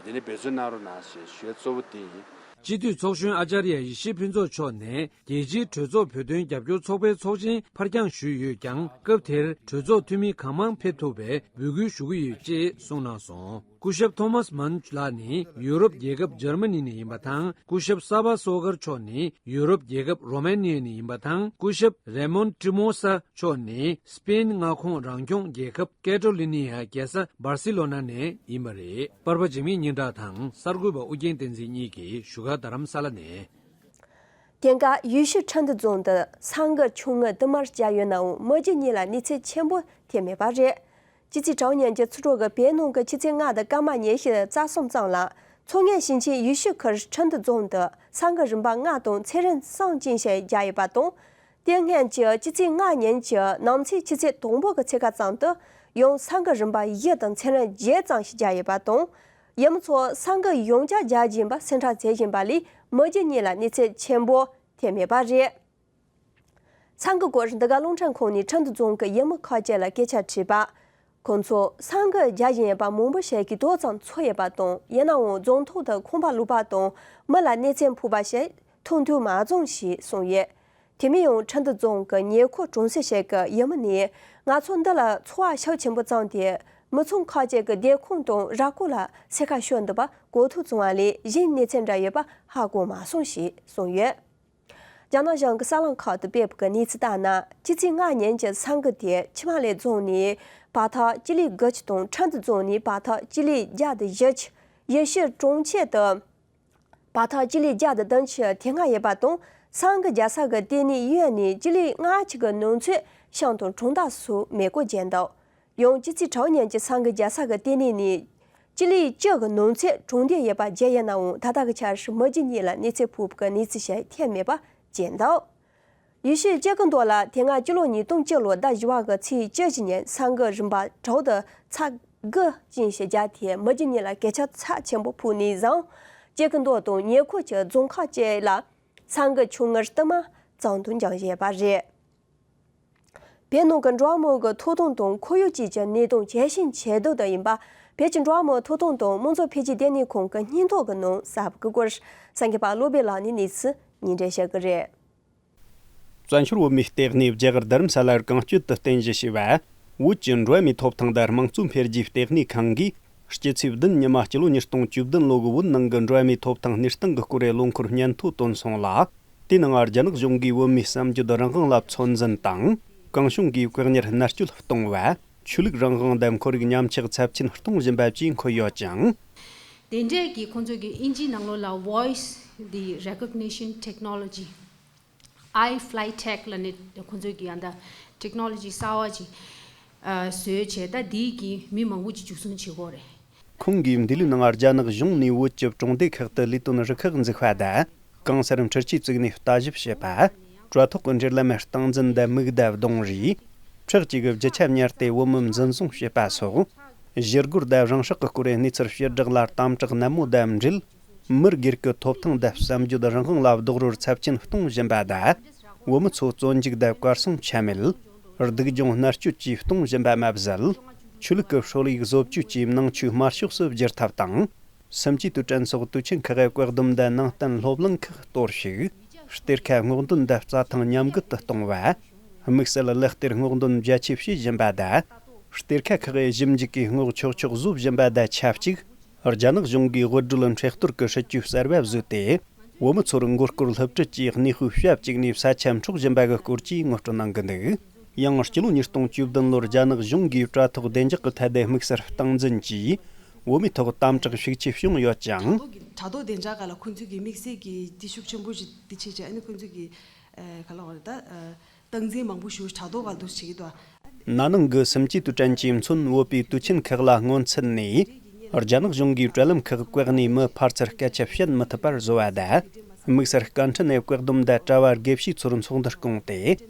དེ་ནས་འབད་བརྩོན་གནང་རོགས་གནང་ཞེས་ཞུ་ཡ་གཙོ་བོ་དེ་ཡིན། སྤྱི་འཐུས་ཚོགས་གཞོན་ཨ་ཅཱརྱ་ཡེ་ཤེས་ཕུན་ཚོགས་མཆོག་ནས་རྒྱལ་སྤྱིའི་གྲོས་ཚོགས་བོད་དོན་རྒྱབ་སྐྱོར་ཚོགས་པའི་ཚོགས་ཆེན་ཕར་འགྱངས་ཞུས་ཡོད་ཀྱང་། སྐབས་དེར་གྲོས་ཚོགས་འཐུས་མི་གང་མང་ཕེབས་ཐུབ་པའི་འབོད་སྐུལ་ཞུ་གི་ཡོད་ཅེས་གསུངས་གནང་སོང་། སྐུ་ཞབས་ཐོ་མཱས་མཱན་ལགས་ནི་ཡུ་རོབ་རྒྱལ་ཁབ་འཇར་མ་ནི་ནས་ཡིན་པ་དང་། སྐུ་ཞབས་ས་བྷ་སོ་གར་མཆོག་ནི་ཡུ་རོབ་རྒྱལ་ཁབ་རོ་མ་ནི་ཡ་ནས་ཡིན་པ་དང་། སྐུ་ཞབས་རེ་མོན་ཏྲི་མོ་ས་མཆོག་ནི་སྤེན་མངའ་ཁོངས་རང་སྐྱོང་རྒྱལ་ཁབ་ཀེ་ཏྲོ་ལི་ནི་ཡ་རྒྱལ་ས་སྦར་སི་ལོ་ན་ནས་ཡིན་པ་རེད། པར་པ་འཇིགས་མེད་སྙན་གྲགས་དང་གསར་འགོད་པ་ཨུ་རྒྱན་བསྟན་འཛིན་གཉིས་ཀྱིས་བཞུགས་སྒར་རྡ་རམ་ས་ལ་ནས། དེང་སྐབས་ཡུལ་ཤུལ་ཁྲིན་ཏུ་རྫོང་དུ་ས་འགུལ་ཆུང་ངུ་དུ་མར་བརྒྱབ་ཡོད་ནའང་མི་རྒྱུ་གཉིས་ལ་གནོད་འཚེ་ཆེན་པོ་ཐེབས་མེད་པ་རེད། སྤྱི་ཚེས་དྲུག་ཉིན་གྱི་ཚོགས་དྲུག་གི་བོད་ནང་གི་ཆུ་ཚོད་ལྔ་དང་སྐར་མ་ཉི་ཤུ་རྩ་གསུམ་ཙམ་ལ་མཚོ་སྔོན་ཞིང་ཆེན་ཡུལ་ཤུལ་ཁུལ་ཁྲིན་ཏུ་རྫོང་དུ་ས་འགུལ་རིམ་པ་ལྔ་དང་ཚད་རིམ་གསུམ་ཅན་ཞིག་བརྒྱབ་ཡོད་པ་དང་། དེ་སྔོན་གྱི་སྤྱི་ཚེས་ལྔ་ཉིན་གྱི་ནམ་ཚོད་ཆུ་ཚོད་དང་པོ་གི་ཚེས་ཀ་ཙམ་དུ་ཡང་ས་འགུལ་རིམ་པ་བཞི་དང་ཚད་རིམ་བརྒྱད་ཙམ་ཞིག་བརྒྱབ་ཡོད་པ་དང་། ཡུལ་མི་ཚོ་ས་འགུལ་ཡང་བསྐྱར་རྒྱག་བཞིན་པ་སེམས་ཁྲལ་བྱེད་བཞིན་པ་ལས་མི་རྒྱུ་གཉིས་ལ་གནོད་འཚེ་ཆེན་པོ་ཐེབས་མེད་པ་རེད། ས་འགུལ་སྐོར་འདི་ག་རླུང་འཕྲིན་ཁང་ནས་ཁྲིན་ཏུ་རྫོང་གི་ཡུལ་མི་ཁག་ཅིག་ལ་སྐད་ཆ་དྲིས་པ། ཁོང་ཚོ་ས་འགུལ་རྒྱག་བཞིན་ཡོད་པ་མང་པོ་ཞིག་གིས་ཏོག་ཙམ་ཚོར་ཡོད་པ་དང་། ཡིན་ནའང་རྫོང་ཐོག་ཏུ་ཁང་པ་ལུག་པ་དང་མི་ལ་གནོད་འཚེ་ཕོག་པ་ཞིག་མཐོང་ཐོས་མ་བྱུང་ཞེས་གསུངས་ཡོད། དེ་མིན་ཡང་ཁྲིན་ཏུ་རྫོང་གི་ཉེ་འཁོར་གྲོང་གསེབ་ཞིག་གི་ཡུལ་མི་ནས་ང་ཚོ་འདི་ལ་ཚོར་བ་ཤུགས་ཆེན་པོ་བྱུང་སྟེ། མི་ཚང་ཁག་ཅིག་གི་སྡོད་ཁང་དང་ར་སྐོར་ལ་འཚོལ་ཁ་ཞུ་འདུག་པ་གོ་ཐོས་བྱུང་བ་ལས་གཞན་གནོད་འཚེ་འདྲ་ཡོད་པ་ཧ་གོ་མ་སོང་ཞེས་གསུངས་ཡོད། རྒྱ་ནག་གཞུང་གི་གསར་ལམ་ཁག་ཏུ་སྤེལ་བའི་གནས་ཚུལ་ལྟར་ན། སྤྱི་ཚེས་ལྔ་ཉིན་གྱི་ས་འགུལ་དེ་ཆི་མ་ལི་རྫོང་ནས་བར་ཐག་སྤྱི་ལེ་དགུ་བཅུ་དང་ཁྲིན་ཏུ་རྫོང་ནས་བར་ཐག་སྤྱི་ལེ་བརྒྱ་དང་བཞི་བཅུ། ཡུལ་ཤུལ་གྲོང་ཁྱེར་དུ་བར་ཐག་སྤྱི་ལེ་བརྒྱ་དང་བདུན་ཅུ་དེ་སྔ་ཡོད་པ་དང་། ས་འགུལ་རྒྱག་ས་གི་ལྟེ་གནས་གཡས་ནས་སྤྱི་ལེ་ལྔ་བཅུ་གི་ནང་ཚོད་ཤང་དང་གྲོང་རྡལ་སོགས་མེ་འཁོར་བརྒྱབ་འདུག་ཡང་སྤྱི་ཚེས་དྲུག་ཉིན་གྱི་ས་འགུལ་རྒྱག་ས་གི་ལྟེ་གནས་ནས་སྤྱི་ལེ་བཅུ་གི་ནང་ཚོད་གྲོང་སྡེ་ཡོད་པ་བརྒྱབ་ཡོད་ནའང་། ད་ལྟ་གི་ཆར་མི་རྒྱུ་གཉིས་ལ་གནོད་འཚེ་ཕོག་པའི་གནས་ཚུལ་ཞིག་ཐོན་མེད་པ་བརྗོད་འདུག་ཡུལ་ཤུལ་སྐྱེ་རྒུ་མདོ་ལ་དེ་སྔ་སྤྱི་ལོ་ཉིས་སྟོང་བཅུ་ལོའི་ཟླ་བཞི་བ་གི་ཚེས་བཅུ་བཞི་ཉིན་ས་འགུལ་རིམ་པ་དྲུག་དང་ཚ་དགུ་ཅན་ཞིག་བརྒྱབ་སྟེ། མི་རྒྱུ་གཉིས་ལ་གོད་ཆག་ཚབས་ཆེན་པོ་ཕོག་ནས་བཟུང་། སྐྱེ་རྒུ་མདོ་དང་ཉེ་འཁོར་གྱི་རྫོང་ཁག་ཅིག་ལ་ས་འགུལ་ཆུང་ངུ་དུ་མ་ཙམ་དུ་འགྱངས་བཞིན་ཡོད་པ་རེད། བོད་ནང་གི་འགྲོ་བ་མིའི་ཐོབ་ཐང་དང་ཁོར་ཡུག་བཅས་ཀྱི་གནད་དོན་གལ་ཆེན་ཆེད་དུ་དུ་ཡིན་པ། བོད་ཀྱི་འགྲོ་བ་མིའི་ཐོབ་ཐང་དང་དམངས་གཙོ་འཕེལ་རྒྱས་ལྟེ་གནས་ཁང་གི་སྙན་ཐོ་གི་ནང་གསལ་བའི་སྐོར། གསར་འགོད་པ་བློ་བྷེ་ལགས་ནས་གནས་ཚུལ་སྙན་སྒྲོན་ཞུ་གི་རེད། བཙན་བྱོལ་བོད་མིའི་ལྟེ་གནས་རྒྱ་གར་རྡ་རམ་ས་ལར་རྐང་བསྐྱོད་དུ་རྟེན་གཞི་བྱས་པ། བོད་ཀྱི་འགྲོ་བ་མིའི་ཐོབ་ཐང་དང་དམངས་གཙོ་འཕེལ་རྒྱས་ལྟེ་གནས་ཁང་གིས། སྤྱི་ཚེས་བདུན་ཉི་མ་སྤྱི་ལོ་ཉིས་སྟོང་བཅུ་བདུན་ལོ་གི་བོད་ནང་གི་འགྲོ་བ་མིའི་ཐོབ་ཐང་གནས་སྟངས་ཀྱི་སྐོར་ལས་ལོ་འཁོར་སྙན་ཐོ་བཏོན་སོང་ལ། དེའི་ནང་རྒྱ་ནག་གཞུང་གིས་བོད་མིའི་བསམ་སྤྱོད་རང་དབང་ལ་ཚོད་འཛིན་དང་། གང་བྱུང་གིས་བཀག་ཉར་མནར་གཅོད་གཏོང་བ། ཆོས་ལུགས་རང་དབང་དང་ཁོར་ཡུག་ཉམས་ཆག་ཚབས་ཆེན་གཏོང་བཞིན་པ་བཅས་འཁོད་ཡོད་ཅིང་། དེ་འདྲའི་གི་ཁོང་ཚོ་གི་ཨིན་ཇིའི་ནང་ལོགས་ལ་Voice the Recognition Technology, iFlyTech ལབ་ནས་ཁོང་ཚོ་གི་ཡང་ད་ཊེག་ནོ་ལོ་ཇི་གསར་བ་ཅིག་ཨ་བཟོས་བྱས། ད་འདིའི་གི་མི་མང་པོ་ཅིག་འཇུ་བཟུང་བྱེད་ཀྱི་ཡོད་རེད། ཁོང་གིས་འདི་ལོའི་ནང་རྒྱ་ནག་གཞུང་ནས་བོད་ཀྱི་གྲོང་སྡེ་ཁག་ཏུ་ལས་དོན་རུ་ཁག་འཛུགས་པ་དང་། གང་སར་འཕྲུལ་ཆས་བཙུགས་ནས་ལྟ་ཞིབ་བྱེད་པ། དྲ་ཐོག་གི་འབྲེལ་ལམ་སྟངས་འཛིན་དང་མིག་བརྡ་གདོང་རིས། ཁྲག་བཅས་ཀྱི་རྒྱུ་ཆ་བསྙལ་ཏེ་བོད་མི་འཛིན་བཟུང་བྱེད་པ་སོགས། ཞི་རྒོལ་དང་རང་སྲོག་གི་སྐོར་གནས་ཚུལ་ཕྱིར་བསྒྲགས་ལ་དམ་དྲག་ནན་མོ་དང་འབྲེལ། མི་སྒེར་གྱི་ཐོབ་ཐང་དང་བསམ་སྤྱོད་རང་དབང་ལ་རྡོག་རོལ་ཚབས་ཆེན་གཏོང་བཞིན་པ་དང་། བོད་མི་ཚོ་བཙོན་འཇུག་དང་གར་སོང་ཆ་མེད། སྡུག་སྦྱོང་མནར་གཅོད་བཅས་གཏོང་བཞིན་པ་མ་ཟད། ཆོས་ལུགས་ཀྱི་སྲོལ་ཡིག་བཟོ་བཅོས་ཀྱིས་ནང་ཆོས་དམར་ཕྱོགས་སུ་བསྒྱུར་ཐབས་དང་། སུམ་ཅུའི་དུས་དྲན་སོགས་དུས་ཆེན་ཁག་གི་བཀག་སྡོམ་དང་ནང་བསྟན་སློབ་གླིང་ཁག་གཏོར་བཤིག། གཏེར་ཁ་སྔོག་འདོན་དང་རྩྭ་ཐང་ཉམས་རྒུད་དུ་གཏོང་བ། དམིགས་བསལ་ལག་གཏེར་སྔོག་འདོན་རྒྱ་ཆེ་བྱེད་བཞིན་པ་དང་། གཏེར་ཁ་ཁག་གི་ཞིབ་འཇུག་གིས་སྔོག་ཆོག་ཆོག་བཟོ་བཞིན་པ་དང་ཆབས་ཅིག། རྒྱ་ནག་གཞུང་གིས་དབུལ་སྒྲོལ་མཁྲེགས་གཏོར་གྱི་སྲིད་ཇུས་གསར་བ་བཟོས་ཏེ། བོད་མི་ཚོར་མགོ་སྐོར་སློབ་ཁྲིད་ཀྱི་གནས་སྤོས་ཞབས་བཅུག་ནས་ས་ཆ་འཕྲོག་བཞིན་པ་གི་སྐོར་གྱིས་ངོ་སྤྲོད་གནང་གི་འདུག། ཡང་། སྤྱི་ལོ་ཉིས་སྟོང་བཅུ་བདུན་ལོར་རྒྱ་ནག་གཞུང་གིས་དྲ་ཐོག་བདེ་འཇགས་ཀྱི་ཐད་དུ་དམིགས་བསལ་སྟངས་འཛིན་གྱིས། བོད་མིའི་ཐོག་དམ་དྲག་ཤུགས་ཆེ་བྱུང་ཡོད་ཀྱང་། དྲ་ཐོག་བདེ་འཇགས་སྒང་ལ་ཁོང་ཚོས་ཀྱི་དམིགས་བསལ་གྱི་དེ་ཤུགས་ཆེན་པོ་ཞིག་དེ་བྱས་ཀྱི་ཨ་ནི་ཁོང་ཚོས་ཀྱི་ཨ་ག་ལབ་དགོས་རེད་ད། ཨ་སྟངས་འཛིན་མང་པོ་ཞིག་དྲ་ཐོག་སྒང་ལ་འདུག་བྱེད་ཀྱི་འདུག། ན་ནིང་གི་སུམ་ཅུ་དུས་དྲན་གྱི་མཚོན་བོད་པའི་དུས་ཆེན་ཁག་ལ་སྔོན་ཚུད་ནས། རྒྱ་ནག་གཞུང་གིས་དྲ་ལམ་ཁག་བཀག་ནས་མི་ཕལ་ཆེར་སྐད་ཆ་བཤད་མི་ཐུབ་པར་བཟོ་བ་དང་། དམིགས་བསལ་སྐད་འཕྲིན་ནས་བཀག་སྡོམ་དང་དྲ་བ་དགེ་བཤེས་ཚོར་ཚོགས་འདུར་བསྐུངས་ཏེ།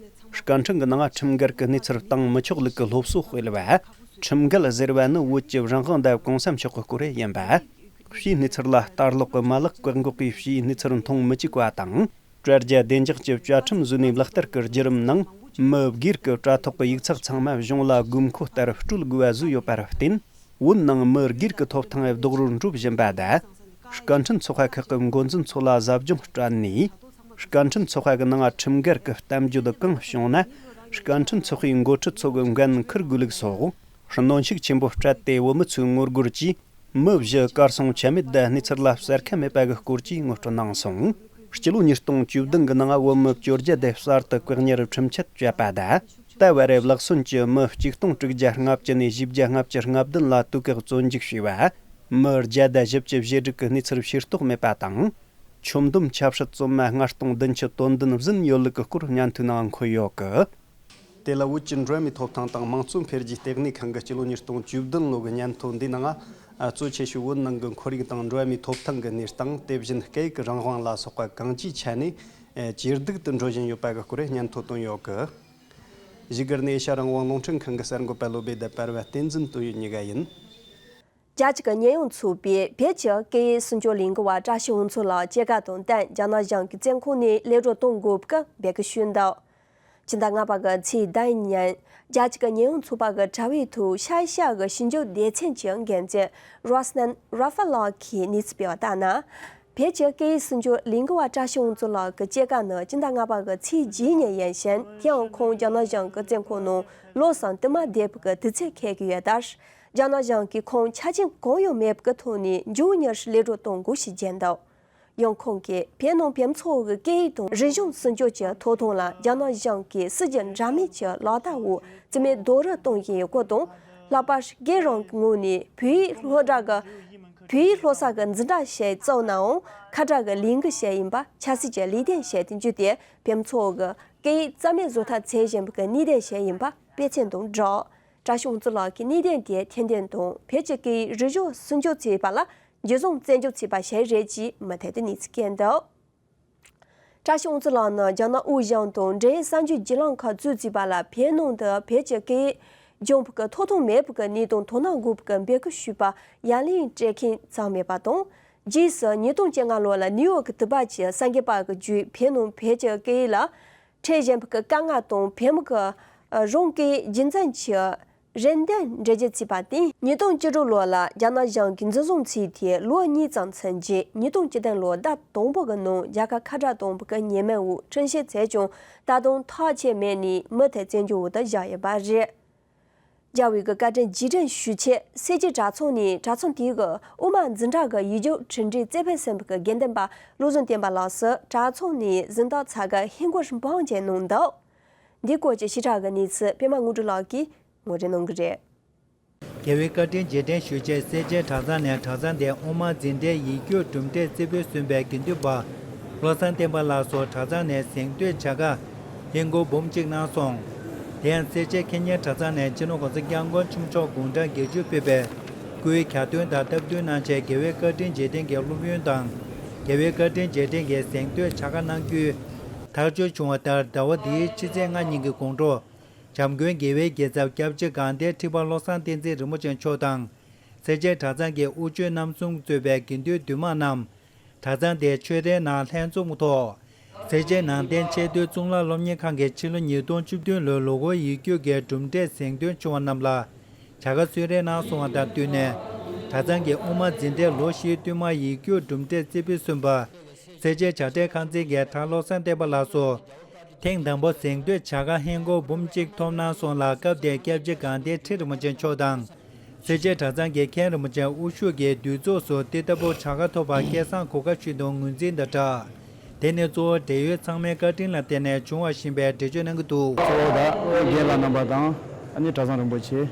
སྐད་འཕྲིན་གྱི་ནང་ཁྲིམས་འགལ་གྱི་གནས་ཚུལ་བཏང་མི་ཆོག་ལུགས་ཀྱི་སློབ་གསོ་སྤེལ་བ། ཁྲིམས་འགལ་ཟེར་བ་ནི་བོད་ཀྱི་རང་དབང་དང་གོང་ས་མཆོག་གི་སྐོར་ཡིན་པ། ཕྱིའི་གནས་ཚུལ་ལ་ལྟ་ཀློག་གི་མ་ལག་བཀག་འགོག་གིས་ཕྱིའི་གནས་ཚུལ་མཐོང་མི་བཅུག་པ་དང་། དྲ་རྒྱ་བདེ་འཇགས་ཀྱི་བཅའ་ཁྲིམས་བཟོས་ནས་ལག་བསྟར་གྱི་བརྒྱུད་རིམ་ནང་། མི་སྒེར་གྱི་དྲ་ཐོག་གི་ཡིག་ཚགས་ཚང་མ་གཞུང་ལ་དགོས་མཁོ་ལྟར་སྤྲོད་དགོས་པ་བཟོས་ཡོད་པར་བརྟེན། བོད་ནང་མི་སྒེར་གྱི་ཐོབ་ཐང་རྡོག་རོལ་འགྲོ་བཞིན་པ་དང་། སྐད་འཕྲིན་ཚོགས་པ་ཁག་གི་འགོ་འཛིན་ཚོ་ལ་ཟབ་སྦྱོང་སྤྲད་ནས། སྐད་འཕྲིན་ཚོགས་པ་གི་ནང་ཁྲིམས་འགལ་གྱི་གཏམ་བརྗོད་གང་བྱུང་ན། སྐད་འཕྲིན་ཚོགས་པའི་འགོ་ཁྲིད་ཚོ་གི་འགན་འཁུར་དགོས་ལུགས་སོགས། གནོན་ཤུགས་ཆེན་པོ་སྤྲད་དེ། བོད་མི་ཚོའི་ངོ་རྒོལ་གྱིས་མི་བཞི་གར་སོང་ཆ་མེད་དང་། གནས་ཚུལ་ལ་གསལ་ཁ་མེད་པ་གི་སྐོར་གྱི་ངོ་སྤྲོད་གནང་སོང་། སྤྱི་ལོ་ཉིས་སྟོང་བཅུ་བདུན་གྱི་ནང་བོད་མི་བཅོ་བརྒྱད་དེ་གསར་དུ་བཀག་ཉར་ཁྲིམས་ཆད་བཅད་པ་དང་། ད་བར་ལག་སོན་གྱི་མི་གཅིག་སྟོང་དྲུག་བརྒྱ་ལྔ་བཅུ་ནས་བཞི་བརྒྱ་ལྔ་བཅུ་ང་བདུན་ལ་དུས་བཀག་བཙོན་འཇུག་བྱས་པ། མི་བརྒྱ་དང་བཞི་བཅུ་ཞེ་དྲུག་གི་གནས་ཚུལ་ཤེས་རྟོགས་མེད་པ་དང་། ཁྱོན་བསྡོམས་ཆབ་སྲིད་བཙོན་མ་ལྔ་སྟོང་བདུན་ཅུ་དོན་བདུན་ཟིན་ཡོད་ལུགས་ཀྱི་སྐོར་སྙན་ཐོའི་ནང་འཁོད་ཡོད་ཀི། དེ་ལ་བོད་ཀྱི་འགྲོ་བ་མིའི་ཐོབ་ཐང་དང་དམངས་གཙོ་འཕེལ་རྒྱས་ལྟེ་གནས་ཁང་གི་སྤྱི་ལོ་ཉིས་སྟོང་བཅུ་བདུན་ལོ་གི་སྙན་ཐོ་འདིའི་ནང་། ཨ། གཙོ་ཆེ་ཤོས་བོད་ནང་གི་ཁོར་ཡུག་དང་འགྲོ་བ་མིའི་ཐོབ་ཐང་གི་གནས་སྟངས། དེ་བཞིན་སྐད་ཡིག་གི་རང་དབང་ལ་སོགས་པ་གང་ཅིའི་ཆ་ནས་ཇེ་སྡུག་ཏུ་འགྲོ་བཞིན་ཡོད་པ་གི་སྐོར་སྙན་ཐོ་བཏོན་ཡོད་ཀི། བཞུགས་སྒར་ནས་ཨེ་ཤ་རང་དབང་རླུང་འཕྲིན་ཁང་གི་གསར་འགོད་པ་བློ་བྷེ་དང་པར་བ་བསྟན་འཛིན་དོན་ཡོད་གཉིས་ཀ་ཡིན། རྒྱ་གཅིག་གི་ཉེན་ཡོང་ཚོགས་པས་བོད་ཀྱི་སྐད་ཡིག་སྲུང་སྐྱོབ་ལས་འགུལ་བ་བཀྲ་ཤིས་འུ་ཚོ་ལགས་སྐྱེས་སྐར་དང་བསྟུན་རྒྱ་ནག་གཞུང་གི་བཙོན་ཁང་ནས་གློད་གྲོལ་གཏོང་དགོས་པའི་འབོད་སྐུལ་ཞུས་འདུག། ཕྱི་ཟླ་ལྔ་པ་གི་ཚེས་བདུན་ཉིན། རྒྱ་གཅིག་གི་ཉེན་ཡོང་ཚོགས་པ་གི་དྲ་བའི་ཐོག་ཤར་ཤར་གི་ཞིབ་འཇུག་སྡེ་ཚན་གྱི་འགན་འཛིན་རོས་ནན་ར་ཧྥ་ལགས་ཀྱིས་གནས་ཚུལ་སྤེལ་བ་ལྟར་ན། བོད་ཀྱི་སྐད་ཡིག་སྲུང་སྐྱོབ་ལས་འགུལ་བ་བཀྲ་ཤིས་འུ་ཚོ་ལགས་ཀྱི་སྐྱེས་སྐར་ནི་ཕྱི་ཟླ་ལྔ་པ་གི་ཚེས་བརྒྱད་ཉིན་ཡིན་ཞིང་། དེའང་ཁོང་རྒྱ་ནག་གཞུང་གི་བཙོན་ཁང་ནང་ལོ་གསུམ་དུ་མ་བསྡད་པའི་དུས་ཚོད་འཁེལ་གྱི་ཡོད་ལྟར། རྒྱ་ནག་གཞུང་གིས་ཁོང་ཆ་རྐྱེན་གང་ཡང་མེད་པའི་ཐོག་ནས་མགྱོགས་མྱུར་གློད་གྲོལ་གཏོང་དགོས་ཞེས་བརྗོད་འདུག། ཡང་ཁོང་གིས་བོད་ནང་བོད་མི་ཚོ་གི་སྐད་ཡིག་དང་རིག་གཞུང་སྲུང་སྐྱོབ་ཀྱི་ཐོབ་ཐང་ལ་རྒྱ་ནག་གཞུང་གིས་སྲིད་ཇུས་འདྲ་མིན་གྱི་ལག་བསྟར་འོག་རྩིས་མེད་རྡོག་རོལ་གཏོང་བཞིན་ཡོད་སྐོར་དང་། ལྷག་པར་སྒེར་རང་གི་ངོས་ནས་བོད་ཡིག་སློབ་གྲྭ་གི་བོད་ཡིག་སློབ་གསར་གྱི་འཛིན་གྲྭ་ཞིག་བཙུགས་ནའང་། ཁ་གྲག་གི་ལས་འགུལ་ཞིག་ཡིན་པ། ཆབ་སྲིད་ཀྱི་ལས་དོན་ཞིག་ཏུ་འགྱུར་ཏེ། བོད་མི་ཚོ་གི་སྐད་ཡིག་རྩ་མེད་བཟོ་ཐབས་བྱེད་བཞིན་པའི་གནད་དོན་ཞིག་ཡིན་པ་དཔེ་མཚོན་དང་སྦྲགས། བཀྲ་ཤིས་འུ་ཚོ་ལགས་ཀྱིས་གནད་དོན་དེ་ཐེར་འདོན་དང་། བོད་ཀྱི་སྐད་ཡིག་རིག་གཞུང་སྲུང་སྐྱོབ་བྱེད་པ་ལ་འཇུ་བཟུང་བཙན་འཇུག་བྱས་པ་ཞིག་རེད་ཅེས་མུ་མཐུད་དུ་གནས་ཚུལ་བསྐྱལ་འདུག། བཀྲ་ཤིས་འུ་ཚོ་ལགས་ནི་རྒྱ་ནག་དབུས་གཞུང་དང་འབྲེལ་ཡོད་གསར་འགྱུར་བརྒྱུད་ལམ་ཁག་གཙོས་བྱས་པ་ལ། བོད་ནང་དུ་བོད་ཀྱི་སྐད་ཡིག་སྦྱོང་བའི་ཐོབ་ཐང་མེད་པའི་གནས་སྟངས་དོ་སྣང་དགོས་པའི་འབོད་སྐུལ་ཞུས་པ་ཡ་ལན་སྤྲད་མཁན་ཙམ་མེད་པ་དང་། རྗེས་སུ་ཉིས་སྟོང་བཅོ་ལྔ་ལོ་ལ་ནིའུ་ཡོག་གི་དུ་བ་གི་གསར་འགོད་པ་གིས་བརྗོད། བོད་ནང་བོད་ཀྱི་སྐད་ཡིག་ལ་འཕྲད་བཞིན་པའི་དཀའ་ངལ་དང་། བོད་མི་གི་རང་སྐད་རྒྱུན་འཛིན་གྱི་རེ་འདུན་འགྲེལ་བརྗོད་བྱས་པ་དེ། ཉིས་སྟོང་བཅུ་དྲུག་ལོ་ལ་རྒྱ་ནག་གཞུང་གིས་འཛིན་བཟུང་བྱས་ཏེ་ལོ་གཉིས་ཙམ་ཕྱིན་རྗེས། ཉིས་སྟོང་བཅུ་བདུན་ལོའི་ཟླ་དང་པོ་གི་ནང་རྒྱལ་ཁབ་ཁ་བྲལ་གཏོང་བའི་ཉེས་མིང་འོག་ཁྲིམས་བཤེར་བྱས་ཀྱང་། ད་དུང་ཐག་བཅད་མེད་ནས་མུ་མཐུད་བཙོན་འཇུག་འོག་ཏུ་བཞག་ཡོད་པ་རེད། རྒྱལ་བའི་གི་བཀའ་དྲིན་རྗེས་དྲན་ཞུ་ཆེད་སེར་བྱེས་གྲྭ་ཚང་ནས་གྲྭ་ཚང་དེའི་གི་དབུ་མ་འཛིན་གྲྭ་གི་ཡིག་སྒྱུར་ཁྲིམས་སྒྲིག་རྩེ་ཕུད་གསུམ་པའི་གི་དགེ་འདུན་པ་བློ་བཟང་བསྟན་པ་ལགས་སུ་གྲྭ་ཚང་ནས་གཟེངས་རྟགས་ཚ་ག་ཧིན་སྒོར་འབུམ་གཅིག་གནང་འདུག། འདིའི་སྐོར་གྱི་ཞིབ་ཕྲ་གི་གནས་ཚུལ་པད་མ་དངོས་གྲུབ་ལགས་ཀྱིས་ངོ་སྤྲོད་གནང་གི་རེད། རྒྱལ་བའི་བཀའ་དྲིན་རྗེས་དྲན་ཞུ་ཆེད་སེར་བྱེས་གྲྭ་ཚང་ནས་གྲྭ་ཚང་དེའི་དབུ་མ་འཛིན་གྲྭའི་ཡིག་སྒྱུར་གྲུབ་འབྲས་རྩེ་ཕུད་གསུམ་པའི་དགེ་འདུན་པ་བློ་བཟང་བསྟན་པ་ལགས་སུ་གྲྭ་ཚང་ནས་གཟེངས་བསྟོད་བྱ་དགའ་ཧིན་སྒོར་འབུམ་གཅིག་གནང་སོང་། དེ་ཡང་སེར་བྱེས་ཁེ་ཉེ་གྲྭ་ཚང་ནས་སྤྱི་ནོར་༸གོང་ས་༸སྐྱབས་མགོན་ཆེན་པོ་མཆོག་དགུང་གྲངས་བརྒྱད་ཅུ་ཕེབས་པའི་སྐུའི་གྱ་སྟོན་དང་སྟབས་བསྟུན་གནང་ཆེད་རྒྱལ་བའི་བཀའ་དྲིན་རྗེས་དྲན་གྱི་སློབ་ཡོན་དང་། རྒྱལ་བའི་བཀའ་དྲིན་རྗེས་དྲན་གྱི་གཟེངས་བསྟོད་བྱ་དགའ་གནང་རྒྱུའི་ཐག་གཅོད་བྱུང་བ་ལྟར། ཟླ་བ་འདིའི་ཕྱི་ཚེས་ལྔ་ཉིན་གྱི་དགོང་དྲོ། བྱམས་མགོན་དགེ་བའི་རྒྱལ་ཚབ་སྐྱབས་རྗེ་དགའ་ལྡན་ཁྲི་པ་བློ་བཟང་བསྟན་འཛིན་རིན་པོ་ཆེ་མཆོག་དང་། སེར་བྱེས་གྲྭ་ཚང་གི་དབུ་ཆོས་རྣམ་གསུམ་གཙོས་པའི་དགེ་འདུན་འདུས་མང་རྣམས། གྲྭ་ཚང་དེའི་ཆོས་རའི་ནང་ལྷན་འཛོམས་ཐོག། སེར་བྱེས་ནང་བསྟན་ཆེས་མཐོའི་གཙུག་ལག་སློབ་གཉེར་ཁང་གི་ཕྱི་ལོ་ཉིས་སྟོང་བཅུ་བདུན་ལོའི་ལོ་འཁོར་ཡིག་སྒྱུར་གྱི་གྲུབ་འབྲས་གཟེངས་ཐོན་བྱུང་བ་རྣམས་ལ་བྱ་དགའ་གསོལ་རས་གནང་སོང་བ་དང་བསྟུན་ནས། གྲྭ་ཚང་གི་དབུ་མ་འཛིན་གྲྭའི་ལོ་བཞིའི་བསྟུད་མར་ཡིག་སྒྱུར་གྲུབ་འབྲས་རྩེ་ཕུད་གསུམ་པ། སེར་བྱེས་བྱ་བྲལ་ཁང་ཚན་གྱི་གྲྭ་བློ་བཟང་བསྟན་པ་ལགས་སུ། ཐེངས་དང་པོ་གཟེངས་བསྟོད་བྱ་དགའ་ཧིན་སྒོར་འབུམ་གཅིག་ཐོབ་གནང་སོང་ལ། སྐབས་དེར་སྐྱབས་རྗེ་དགའ་ལྡན་ཁྲི་རིན་པོ་ཆེ་མཆོག་དང་། སེར་བྱེས་གྲྭ་ཚང་གི་མཁན་རིན་པོ་ཆེ་དབུ་བཞུགས་ཀྱིས་འདུས་ཚོགས་སུ་དེ་ལྟ་བུ་བྱ་དགའ་ཐོབ་པ་སྐལ་བཟང་གོ་ཁ་ཞུས་དང་ངོས་འཛིན་དང་སྦྲགས། དེ་ནི་གཙོ་བོ་འབྲེལ་ཡོད་ཚང་མའི་བཀའ་དྲིན་ལ་བརྟེན་ནས་བྱུང་བ་ཞིག་ཡིན་པའི་འགྲེལ་བརྗོད་གནང་གི་འདུག། གཙོ་བོ་ད་རྒན་ལགས་རྣམ་པ་དང་ཨ་ནི་གྲྭ་ཚང་རིན་པོ་ཆེ།